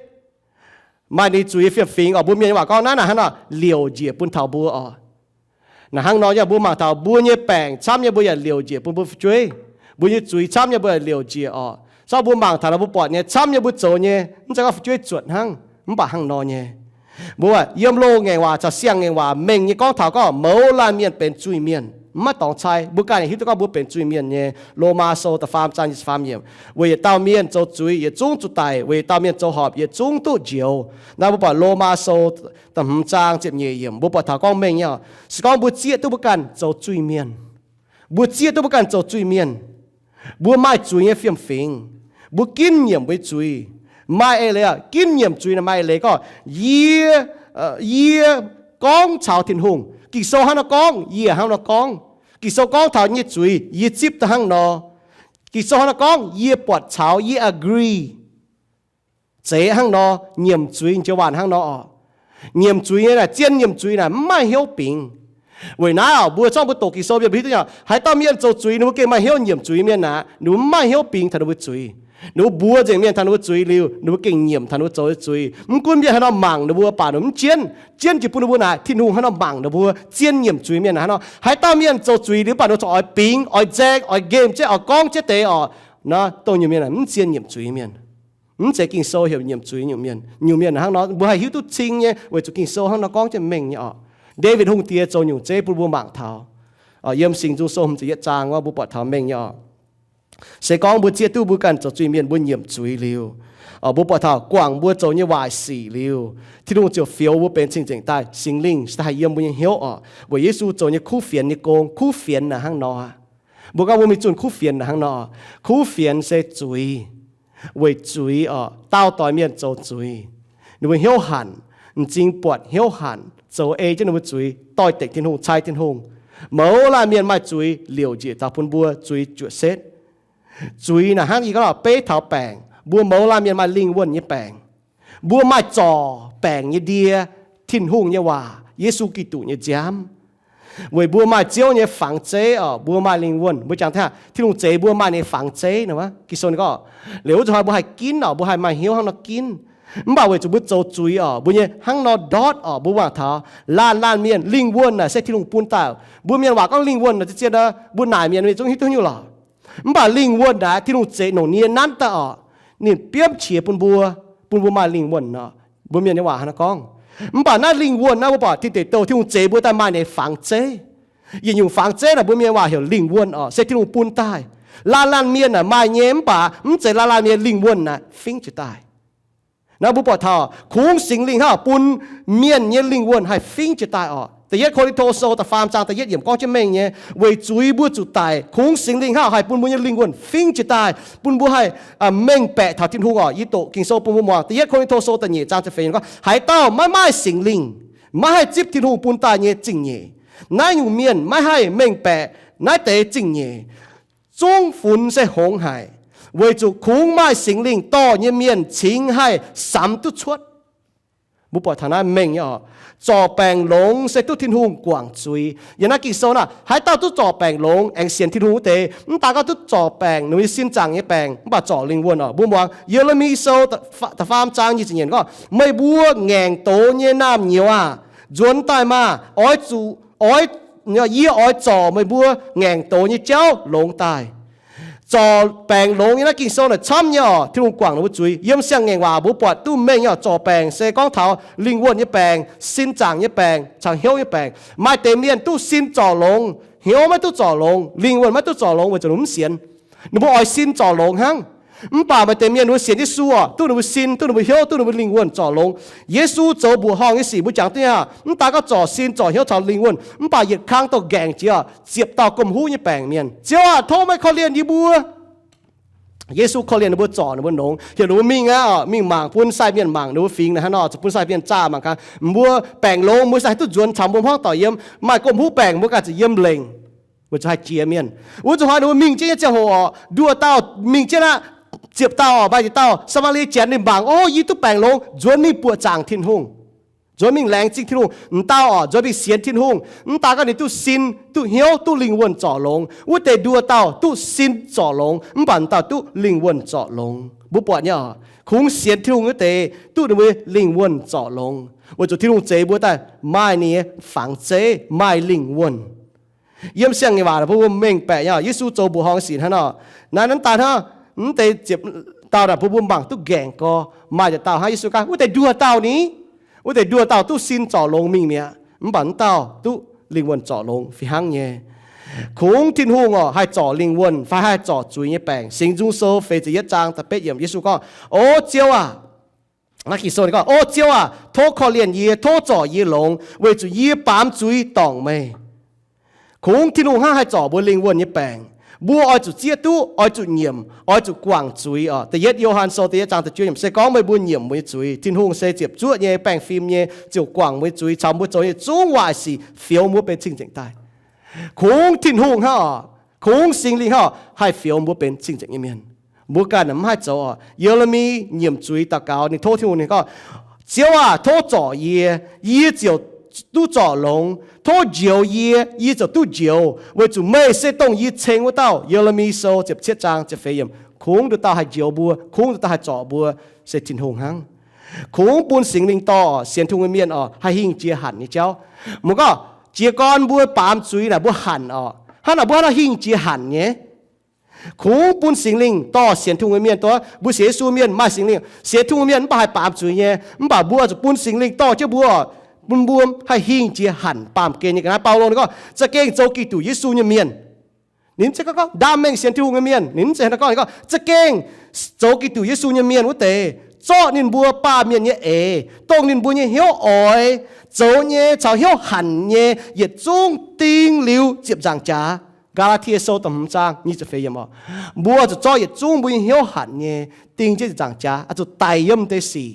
Maaih ninh zuiz nyei fiem-fingx oc, mbuo mienh nyei waac gorngv naaiv naaic hnangv nor liouc njiec bun taux mbuo oc. Naaic hnangv nor nyei, mbuo mangc taux mbuo nyei baengc camv nyei mbuo yaac liouc njiec bun mbuo fu'jueiv. Mbuo nyei zuiz camv nyei mbuo yaac liouc njiec oc. Se gorngv mbuo mangc taux naaic mbuo buatc nyei camv nyei mbuo zoux nyei, mv zeiz gorngv fu'jueiv zuotc hnangv, mv baac hnangv nor nyei. Mbuo yiem loz-ngaengc waac caux siang-ngaengc waac mengh nyei gorngv taux gorngv mouz laanh mienh benx zuiz-mienh, mv maaih dorngx cai. Mbuo ganh yaac hiuv duqv gorngv mbuo benx zuiz-mienh nyei. Lomaa Sou da'faam zaang nyic ziepc faam yiemc, weic yietc dauh mienh zoux zuiz yietc zungv zuqc daic, weic yietc dauh mienh zoux horpc yietc zungv duqv njoux. Naaiv mbuo buatc Lomaa Sou da'hmz zaang ziepc nyeic yiemc, mbuo buatc taux gorngv mengh nyei oc, se gorngv mbuo zieqv duqv mbuo ganh zoux zuiz-mienh, mbuo zieqv duqv mbuo ganh zoux zuiz-mienh, mbuo maaih zuiz nyei fiem-fingx, mbuo ginv nyiemc mbuo nyei zuiz. Maaih eix leiz, ginv nyiemc zuiz naaic maaih eix leiz gorngv, yie, yie gorngv caux Tin-Hungh, Ging-Sou hnangv nor gorngv, yie hnangv nor gorngv. Ging-Sou gorngv taux nyei zuiz, yie zipv daaih hnangv nor. Ging-Sou hnangv nor gorngv, yie buatc caux, yie agree. Zeiz hnangv nor, nyiemc zuiz joux waac hnangv nor oc. Nyiemc zuiz nyei naaic, zien nyiemc zuiz naaic mv maaih hnyouv bingx. Weic naaiv oc, mbuo zorqv mbuo doqc Ging-Sou mienh mbuo hiuv duqv nyei, haaix dauh mienh zoux zuiz ninh mbuo gengh maaih hnyouv nyiemc zuiz mienh naaic, ninh mbuo mv maaih hnyouv bingx taux ninh mbuo zuiz. Ninh mbuo mbuox nzengc mienh taux ninh mbuo zuiz liuz, ninh mbuo gengh nyiemc taux ninh mbuo zoux nyei zuiz. Mv gunv mienh haaix nor mangc ninh mbuo baac ninh mbuo mv jienv. Jienv jiex bun ninh mbuo naaic, Tin-Hungh hnangv nor mangc ninh mbuo. Zien nyiemc zuiz mienh naaic hnangv nor, haaix dauh mienh zoux zuiz liuz mv baac ninh mbuo corc oix bingx, oix nzaeng, oix nqemh jienv, oix gorngv jienv deix oc, nor dongh nyungc mienh naaic mv zien nyiemc zuiz mienh. Mv zeiz Ging-Sou heuc nyiemc zuiz nyungc mienh. Nyungc mienh hnangv nor, mbuo haih hiuv duqv cing nyei, weic zuqc Ging-Sou hnangv nor gorngv jienv mengh nyei orqc. Ndaawitv Hungh diex zoux nyungc zeiv bun mbuo mangc taux. Yiem Singx Nzung Sou hmz ziepc yietv zaang wuov mbuo buatc taux mengh nyei orqc. Se gorngv mbuo zieqv duqv mbuo ganh zoux zuiz-mienh, mbuo nyiemc zuiz liuz, mbuo buatc taux guangc mbuo zoux nyei waaic sic liuz, Tin-Hungh ziouc fioux mbuo benx cing-nzengc daaih. Singx Lingh se daaih haih yiem mbuo nyei hnyouv orqc, weic Yesu zoux nyei kuv fienx nyei gong. Kuv fienx naaic hnangv nor. Mbuo gorngv mbuo mingh zunh kuv fienx naaic hnangv nor. Kuv fienx se zuiz. Weic zuiz orqc, daauh doix mienh zoux zuiz, ninh mbuo hnyouv hanc, m'zing buatc hnyouv hanc, zoux ei jienv ninh mbuo zuiz, doix-dekc Tin-Hungh, cai Tin-Hungh. Mouz laanh mienh maaih zuiz liouc njiec taux bun mbuo zuiz juoqc setv. Zuiz naaic hnangv yie gorngv lorqc, beiv taux baengc. Mbuo mouz laanh mienh maaih lingh wuonh nyei baengc. Mbuo maaih zorc baengc nyei ndie, Tin-Hungh nyei waac, Yesu Giduc nyei nziaamv. Weic mbuo maaih Ziouv nyei fangx zeiv orqc, mbuo maaih lingh wuonh. Mbuo jangx taux Tin-Hungh zeix mbuo maaih ninh nyei fangx zeiv nor, Ging-Sou ninh gorngv, liuz wuov zuqc hnoi mbuo haih ginv orqc, mbuo haih maaih hnyouv hnangv nor ginv. Mv baac weic zuqc mbuo zoux zuiz orqc, mbuo nyei hnangv nor ndortv orqc, mbuo mangc taux laanh laanh mienh lingh wuonh naaic se Tin-Hungh bun daaih. Mbuo mienh waac gorngv lingh wuonh naaic, zien-zien mbuo naaic mienh mienh zungv hiuv duqv nyei lorqc. Mv baac lingh wuonh naaic Tin-Hungh zeix nongc nie nanv daaih orqc, ninh biomv qiex bun mbuo, bun mbuo maaih lingh wuonh orqc. Mbuo mienh nyei waac hnangv nor gorngv. Mv baac naaiv lingh wuonh naaiv mbuo buatc tin deic douh Tin-Hungh zeix mbuo daaih maaih ninh nyei fangx zeiv. Yietc nyungc fangx zeiv naaic mbuo mienh waac heuc lingh wuonh orqc, se Tin-Hungh bun daaih. Laanh laanh mienh naaic maaih nyei, mv baac mv zeiz laanh laanh mienh lingh wuonh naaic fingv jiez daaih. Naaiv mbuo buatc taux kungx Singx Lingh hnangv bun mienh nyei lingh wuonh haih fingv jiez daaih orqc. Da'yietv Ko^lin^to Sou da'faam zaang da'yietv yiemc gorngv jienv mengh nyei, weic zuiz mbuo zuqc daic, kungx Singx Lingh hnangv haih bun mbuo nyei lingh wuonh fingv jiez daaih, bun mbuo haih mengh baeqc taux Tin-Hungh orqc. Yie doqc Ging-Sou bun mbuo muangx. Da'yietv Ko^lin^to Sou da'nyeic zaang ziepc feix yiemc gorngv, haaix dauh maiv maaih Singx Lingh, maiv haih zipv Tin-Hungh bun daaih nyei zingh nyeic, naaiv nyungc mienh maiv haih mengh baeqc naaiv deix zingh nyeic. Zungv funx se hngongx haic, weic zuqc kungx maaih Singx Lingh dorh nyei mienh cingx haih samx duqv cuotv. Mbuo buatc taux naaiv mengh nyei orqc. Zorc baengc longx se duqv Tin-Hungh guangc zuiz. Yiem naaiv Ging-Sou naaic, haaix dauh duqv zorc baengc longx aengx sienx Tin-Hungh wuov deix, mv daaih gorngv duqv zorc baengc, ninh nyei sin zaangc nyei baengc, mv baac zorc lingh wuonh orqc. Mbuo muangx Ye^le^mi Sou da'faam zaang nyic ziepc nyeic gorngv, meih mbuo ngaengc doz nyei naamh nyouz aah! Nzuonx daaih maah! Oix zuqc, oix, yie oix zorc meih mbuo ngaengc doz nyei jauv longx daaih. Zorc baengc longx nyei naaiv Ging-Sou naaic camv nyei orqc. Tin-Hungh guangc ninh mbuo zuiz. Yiem Siang-Ngaengc Waac mbuo buatc duqv mengh nyei orqc. Zorc baengc se gorngv taux lingh wuonh nyei baengc, sin zaangc nyei baengc, caux hnyouv nyei baengc. Maaih deix mienh duqv sin zorc longx, hnyouv maiv duqv zorc longx, lingh wuonh maiv duqv zorc longx weic zuqc ninh mbuo mv sienx. Ninh mbuo oix sin zorc longx hnangv. Mv baac maaih deix mienh ninh mbuo sienx Yesu orqc, duqv ninh mbuo sin, duqv ninh mbuo hnyouv, duqv ninh mbuo lingh wuonh zorc longx. Yesu zoux mbuoqc horngh nyei sic mbuo jangx duqv nyei aqv. Mv daaih gorngv zorc sin, zorc hnyouv caux lingh wuonh, mv baac yietc kang douh nqaengc jiex orqc, ziepc dauh gomh huv nyei baengc mienh. Ziouv aah! Tov meih korv-lienh yie mbuo. Yesu korv-lienh ninh mbuo, zorc ninh mbuo longx, heuc ninh mbuo mingh aqv orqc, mingh mangc, bun sai mienh mangc ninh mbuo fingx naaic hnangv nor, zuqc bun sai mienh zaah mangc gaax. Mbuo baengc longx mbuo se haih duqv nzuonx caux mbuo hmuangv doic yiem. Maaih gomh huv baengc mbuo ganh zuqc yiem lengc, weic zuqc haih jiex mienh. Wuov zuqc hnoi ninh mbuo mingh jienv nyei ziangh hoc orqc, nduoh dauh mingh jienv aqv. Ziepc dauh orqc, maaih ziepc dauh Saa^maa^lie Janx ninh mangc, o, yie duqv baengc longx, nzuonx mingh buoqc zaangc Tin-Hungh. Nzuonx mingh laengz zingh Tin-Hungh. M'dauh orqc, nzuonx mingh sienx Tin-Hungh. Mv daaih gorngv ninh duqv sin, duqv hnyouv, duqv lingh wuonh zorc longx. Wuov deix nduoh dauh duqv sin zorc longx, mv baac m'dauh duqv lingh wuonh zorc longx. Mbuo buatc nyei orqc, kungx sienx Tin-Hungh wuov deix duqv ninh mbuo lingh wuonh zorc longx, weic zuqc Tin-Hungh zeix mbuo daaih maaih ninh nyei fangx zeiv, maaih lingh wuonh. Yiem Siang-Ngaengc Waac mbuo mbuo mengh baeqc nyei orqc, Yesu zoux mbuoqc horngh sic hnangv nor. Naaiv, naaiv daaih hnangv, mv deix ziepc dauh naaic mbuo mbuo mangc duqv nqaengc gorx, maaih ziepc dauh hnangv Yesu gorngv, wuov deix nduoh dauh ni, wuov deix nduoh dauh duqv sin zorc longx mingh mi'aqv, mv baac m'dauh duqv lingh wuonh zorc longx fih hnangv nyei. Kungx Tin-Hungh orqc haih zorc lingh wuonh fai haih zorc zuiz nyei baengc. Singx Nzung Sou feix ziepc yietv zaang da'betv yiemc Yesu gorngv, O Ziouv aah! Naaiv Ging-Sou ninh gorngv, O Ziouv aah! Tov korv-lienh yie, tov zorc yie longx, weic zuqc yie baamz zuiz dorngc meih. Kungx Tin-Hungh hnangv haih zorc mbuo lingh wuonh nyei baengc. Mbuo oix zuqc zieqv duqv, oix zuqc nyiemc, oix zuqc guangc zuiz orqc. Da'yietv Yo^han Sou da'yietv zaang da'juov yiemc se gorngv meih mbuo nyiemc mbuo nyei zuiz, Tin-Hungh se ziepc zuoqv nyei, baengh fim nyei, ziouc guangc mbuo nyei zuiz caux mbuo zoux nyei zungv waaic sic, fioux mbuo benx cing-nzengc daaih. Kungx Tin-Hungh hnangv orqc, kungx Singx Lingh hnangv orqc, haih fioux mbuo benx cing-nzengc nyei mienh. Mbuo ganh mv haih zoux orqc. Ye^le^mi nyiemc zuiz daux gaux, ninh tov Tin-Hungh, ninh gorngv, Ziouv aah! Tov zorc yie, yie ziouc duqv zorc longx. Tov njoux yie, yie ziouc duqv njoux, weic zuqc meih se dongh yie ceng wuov dauh. Ye^le^mi Sou ziepc cietv zaang ziepc feix yiemc. Kungx nduqc dauh haih njoux mbuo, kungx nduqc dauh haih zorc mbuo, se Tin-Hungh hnangv. Kungx bun Singx Lingh dorh sienx Tin-Hungh nyei mienh orqc, haih hingh jiex hanc nyei jauv. Mbuo gorngv jiez gorn mbuo baamz zuiz naaic mbuo hanc orqc. Hnangv naaic mbuo hnangv hingh jiex hanc nyei. Kungx bun Singx Lingh dorh sienx Tin-Hungh nyei mienh, dongh mbuo sienx Yesu mienh maaih Singx Lingh. Sienx Tin-Hungh mienh mv baac haih baamz zuiz nyei, mv baac mbuo zuqc bun Singx Lingh dorh jienv mbuo, bun mbuo haih hingh jiex hanc baamh gen nyei. Ga'naaiv Baulo ninh gorngv, za'gengh zoux Giduc Yesu nyei mienh. Ninh mv zeiz gorngv ndaam mengh sienx Tin-Hungh nyei mienh. Ninh mv zeiz gorngv, ninh gorngv za'gengh zoux Giduc Yesu nyei mienh wuov deix, zorqv ninh mbuo baamh mienh nyei eix, dongh ninh mbuo nyei hnyouv oix zoux nyei caux hnyouv hanc nyei yietc zungv ding liuz ziepc nzaangc jaax. Gaa^laa^tie Sou da'hmz zaang nyic ziepc feix yiemc oc. Mbuo zuqc zorqv yietc zungv mbuo nyei hnyouv hanc nyei ding jienv ziepc nzaangc jaax, oix zuqc daic yiem deix sic,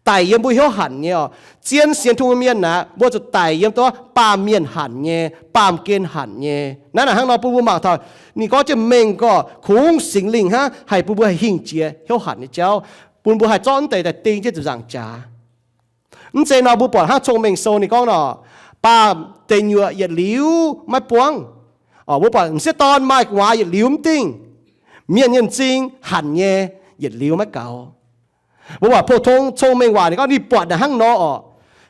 daic yiem mbuo hnyouv hanc nyei oc. Zien sienx Tin-Hungh mienh aqv, mbuo zuqc daic yiem dongh baamh mienh hanc nyei, baamh gen hanc nyei. Naaiv naaic hnangv nor bun mbuo mangc taux ninh gorngv jienv mengh gorqv kungx Singx Lingh hnangv haih bun mbuo haih hingh jiex hnyouv hanc nyei jauv, bun mbuo haih zorqv mv deix daaih ding jienv ziepc nzaangc jaax. Mv zeiz nor mbuo buatc hnangv Cong-Mengh Sou ninh gorngv nor, baamh deic nyuoqc yietc liuz maiv buangv. Mbuo buatc m'sieqv dorn maaih gu'nguaaz yietc liuz mv dingh. Mienh nyei m'zing hanc nyei yietc liuz maiv gaux. Mbuo buatc pou-tong Cong-Mengh Waac ninh gorngv ninh buatc naaic hnangv nor oc.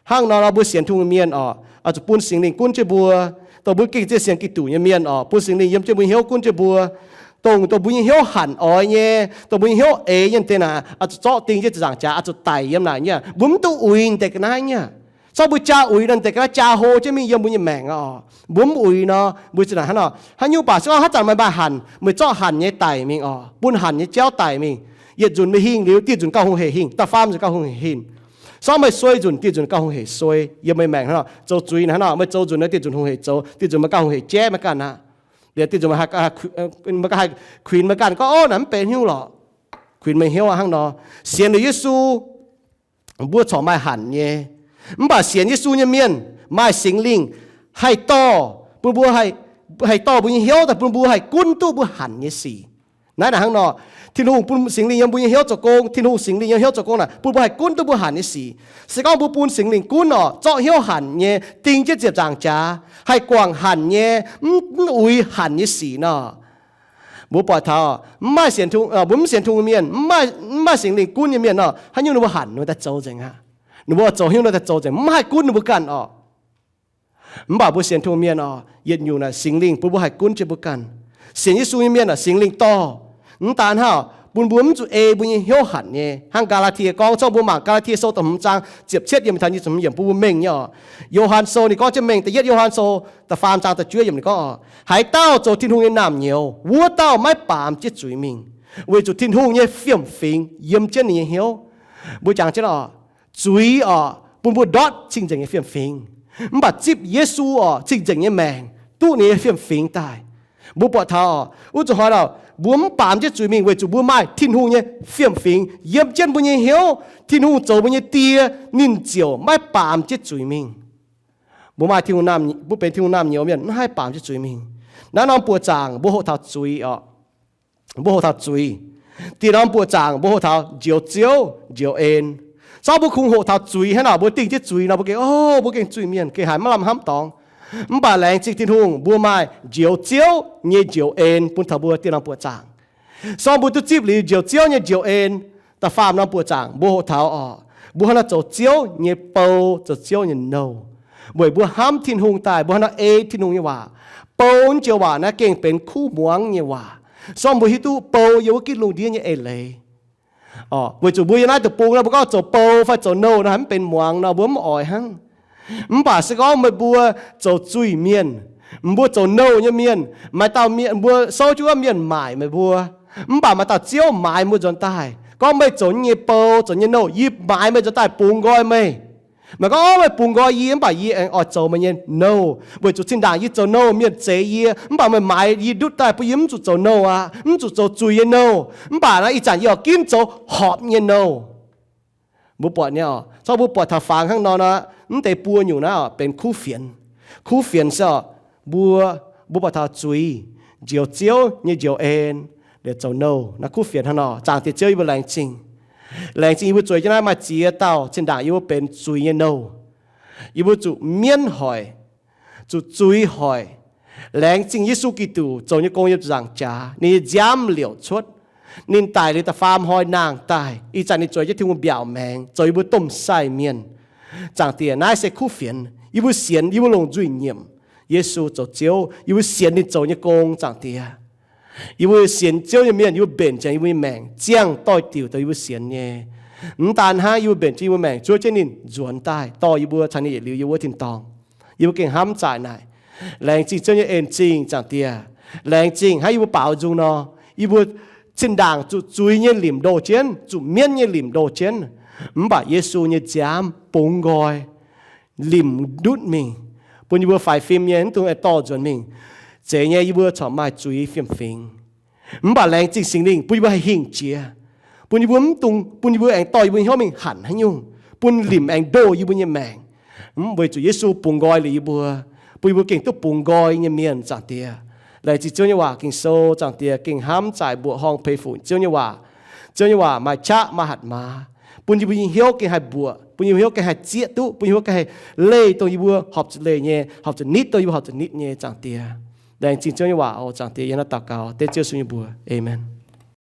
Hnangv nor nor mbuo sienx Tin-Hungh mienh oc, oix zuqc bun Singx Lingh gunv jienv mbuo. Dongh mbuo gengh zien sienx Giduc nyei mienh oc, bun Singx Lingh yiem jienv mbuo hnyouv gunv jienv mbuo. Dongh, dongh mbuo nyei hnyouv hanc oix nyei, dongh mbuo nyei hnyouv eix nyei deix naaic, oix zuqc zorqv ding jienv ziepc nzaangc jaax, oix zuqc daic yiem naaic nyei. Mbuo mv duqv uix deix ga'naaiv nyei. Corc mbuo jaa uix nor, deix ga'naaiv jaa hlo jienv mingh yiem mbuo nyei maengc oc. Mbuo mv uix nor, mbuo zinh naaic hnangv nor. Haaix nyungc baac se gorngv haaix zanc meih maaih hanc, meih zorqv hanc nyei daic mingh oc, bun hanc nyei jauv daic mingh. Yietc nzunc meih hingh liuz, dieh nzunc gauh hungh heic hingh, da'faam nzunc gauh hungh heic hingh. Corc meih suei nzunc, dieh nzunc gauh hungh heic suei yiem meih maengc hnangv nor. Zoux zuiz naaic hnangv nor, meih zoux nzunc nor, dieh nzunc hungh heic zoux, dieh nzunc meih gauh hungh heic jaiv meih ganh aqv. Liuz dieh nzunc meih ganh kuinx meih ganh gorngv, Ov, naaic mv benx hnyouv lorqc. Kuinx meih hnyouv aqv hnangv nor. Sienx liuz Yesu mbuo corc maaih hanc nyei. Mv baac sienx Yesu nyei mienh maaih Singx Lingh haih dorh bun mbuo, haih dorh mbuo nyei hnyouv daaih bun mbuo haih gunv duqv mbuo hanc nyei sic. Naaiv naaic hnangv nor, Tin-Hungh bun Singx Lingh yiem mbuo nyei hnyouv zoux gong. Tin-Hungh Singx Lingh yiem hnyouv zoux gong naaic bun mbuo haih gunv duqv mbuo hanc nyei sic. Se gorngv mbuo bun Singx Lingh gunv oc, zorqv hnyouv hanc nyei ding jienv ziepc nzaangc jaax, haih guangc hanc nyei, mv, mv uix hanc nyei sic nor, mbuo buatc taux mv maaih sienx, mbuo mv sienx Tin-Hungh mienh, mv maaih Singx Lingh gunv nyei mienh nor, haaix nyungc ninh mbuo hanc ninh mbuo daaih zoux nzengc aqv. Ninh mbuo zoux haaix nyungc ninh daaih zoux nzengc, mv haih gunv ninh mbuo ganh oc. Mv baac mbuo sienx Tin-Hungh mienh oc, yietc nyungc naaic Singx Lingh bun mbuo haih gunv jienv mbuo ganh. Sienx Yesu nyei mienh naaic Singx Lingh dorh. Mv daan hnangv, bun mbuo mv zuqc ei mbuo nyei hnyouv hanc nyei. Hnangv Gaa^laa^tie gorngv, corc mbuo mangc Gaa^laa^tie Sou da'hmz zaang ziepc cietv yiem taux nyic ziepc hmz yiemc bun mbuo mengh nyei oc. Yo^han Sou ninh gorngv jienv mengh, da'yietv Yo^han Sou da'faam zaang da'juov yiemc ninh gorngv oc, haaix dauh zoux Tin-Hungh nyei naamh nyouz, wuov dauh maiv baamz jienv zuiz mingh, weic zuqc Tin-Hungh nyei fiem-fingx yiem jienv ninh nyei hnyouv. Mbuo jangx jienv oc, zuiz oc bun mbuo ndortv cing-nzengc nyei fiem-fingx. Mv baac zipv Yesu oc, cing-nzengc nyei maengc, duqv ninh nyei fiem-fingx daaih. Mbuo buatc taux oc, wuov zuqc hnoi naaic mbuo mv baamz jienv zuiz mingh weic zuqc mbuo maaih Tin-Hungh nyei fiem-fingx yiem jienv mbuo nyei hnyouv. Tin-Hungh zoux mbuo nyei Die, ninh ziouc maiv baamz jienv zuiz mingh. Mbuo maaih Tin-Hungh, mbuo benx Tin-Hungh naamh nyouz mienh mv haih baamz jienv zuiz mingh. Naaiv norm buoqc zaangc mbuo hoqc taux zuiz oc. Mbuo hoqc taux zuiz. Dieh norm buoqc zaangc mbuo hoqc taux njoux Ziouv, njoux en. Corc mbuo kungx hoqc taux zuiz hnangv nor, mbuo dingh jienv zuiz nor, mbuo gengh, o, mbuo gengh zuiz mienh, gengh haiz maiv lamh hnamv dorngx. Mv baac laengz zingh Tin-Hungh, mbuo maaih njoux Ziouv nyei njoux en bun taux mbuo dieh norm buoqc zaangc. Corc mbuo duqv zipv liuz njoux Ziouv nyei njoux en, da'faam norm buoqc zaangc mbuo hoqc taux oc, mbuo hnangv naaiv zoux Ziouv nyei bou, zoux Ziouv nyei nouh. Weic mbuo hnamv Tin-Hungh daaih, mbuo hnangv naaiv ei Tin-Hungh nyei waac. Bou naaiv joux waac naaiv gengh benx kuv muangx nyei waac. Corc mbuo hiuv duqv bou yiem wuov gitv lungh ndiev nyei eix leiz. Weic zuqc mbuo yiem naaiv deic-bung naaiv, mbuo gorngv zoux bou fai zoux nouh nor, haaix mv benx muangx nor, mbuo mv oix hnangv. Mv baac se gorngv meih mbuo zoux zuiz-mienh, mbuo zoux nouh nyei mienh, maaih dauh mienh, mbuo souv jienv wuov mienh maaic meih mbuo, mv baac maaih dauh Ziouv maaiz mbuo nzuonx daaih gorngv, meih zoux nyei bou, zoux nyei nouh, yie maaiz meih nzuonx daaih bungx nqoi meih. Meih gorngv, o, meih bungx nqoi yie, mv baac yie aengx oix zoux meih nyei nouh, weic zuqc zinh ndaangc yie zoux nouh mienh zeix yie, mv baac meih maaiz yie ndutv daaih bun yie mv zuqc zoux nouh aqv, mv zuqc zoux zuiz nyei nouh. Mv baac naaiv ih zanc yie oix ginv zoux horpc nyei nouh. Mbuo buatc nyei oc, corc mbuo buatc taux fangx hnangv nor nor, mv deix buo nyungc naaiv oc benx kuv fienx. Kuv fienx se oc, mbuo, mbuo buatc taux zuiz, njoux Ziouv nyei njoux en, liuz zoux nouh. Naaiv kuv fienx hnangv nor. Zaangc Diex Ziouv, yie mbuo laengz zingh. Laengz zingh yie mbuo zueiz jienv naaiv maaih ziex dauh zinh ndaangc yie mbuo benx zuiz nyei nouh. Yie mbuo zuqc mienv hoic, zuqc zuiz hoic. Laengz zingh Yesu Giduc zoux nyei gong yiem ziepc nzaangc jaax, ninh nyei nziaamv liouc cuotv. Ninh daic liuz da'faam hnoi nangh daaih, ih zanc ninh zueiz jienv Tin-Hungh mbiaauc maengx zoux yie mbuo domh sai mienh. Zaangc Diex, naaiv se kuv fienx. Yie mbuo sienx, yie mbuo longc nzuih nyiemc Yesu zoux Ziouv. Yie mbuo sienx ninh zoux nyei gong, Zaangc Diex. Yie mbuo sienx Ziouv nyei mienh, yie mbuo mbenc ziangx yie mbuo nyei maengc, ziangh doix-diuc dongh yie mbuo sienx nyei. Mv daan hnangv, yie mbuo mbenc jienv yie mbuo maengc zuov jienv ninh nzuonx daaih dorh yie mbuo caux ninh yietc liuz yiem wuov tin-dorngh. Yie mbuo gengh hnamv zaaic naaic. Laengz zingh Ziouv nyei en zingh, Zaangc Diex. Laengz zingh hnangv yie mbuo baaux nzung nor, yie mbuo zinh ndaangc zuqc zuiz nyei limc ndoh jienv, zuqc mienv nyei limc ndoh jienv. Mv baac Yesu nyei nziaamv bungx nqoi, limc ndutv mingh, bun yie mbuo faix fim nyei, mv dungx aengx dorh nzuonx mingh. Zeiz nyei, yie mbuo corc maaih zuiz fiem-fingx. Mv baac laengz zingh Singx Lingh bun yie mbuo haih hingh jiex, bun yie mbuo mv dungx, bun yie mbuo aengx dorh yie mbuo nyei hnyouv mingh hanc haaix nyungc, bun limc aengx ndoh yie mbuo nyei maengc. Mv weic zuqc Yesu bungx nqoi liuz yie mbuo, bun yie mbuo gengh duqv bungx nqoi nyei mienh, Zaangc Diex. Laengz zingh Ziouv nyei waac, Ging-Sou, Zaangc Diex, gengh hnamv zaaic mbuoqc horngh peix fuc Ziouv nyei waac. Ziouv nyei waac maaih qaqv maaih hatc maaz, bun yie mbuo nyei hnyouv gengh haih mbuoqc, bun yie mbuo hnyouv gengh haih zieqv duqv, bun yie mbuo gengh haih leih dongh yie mbuo horpc zuqc leih nyei, horpc zuqc nitv dongh yie mbuo horpc zuqc nitv nyei, Zaangc Diex. Laengz zingh Ziouv nyei waac oc, Zaangc Diex. Yie hnangv naaiv daux gaux dengv Ziouv Yesu nyei mbuox. Aamen.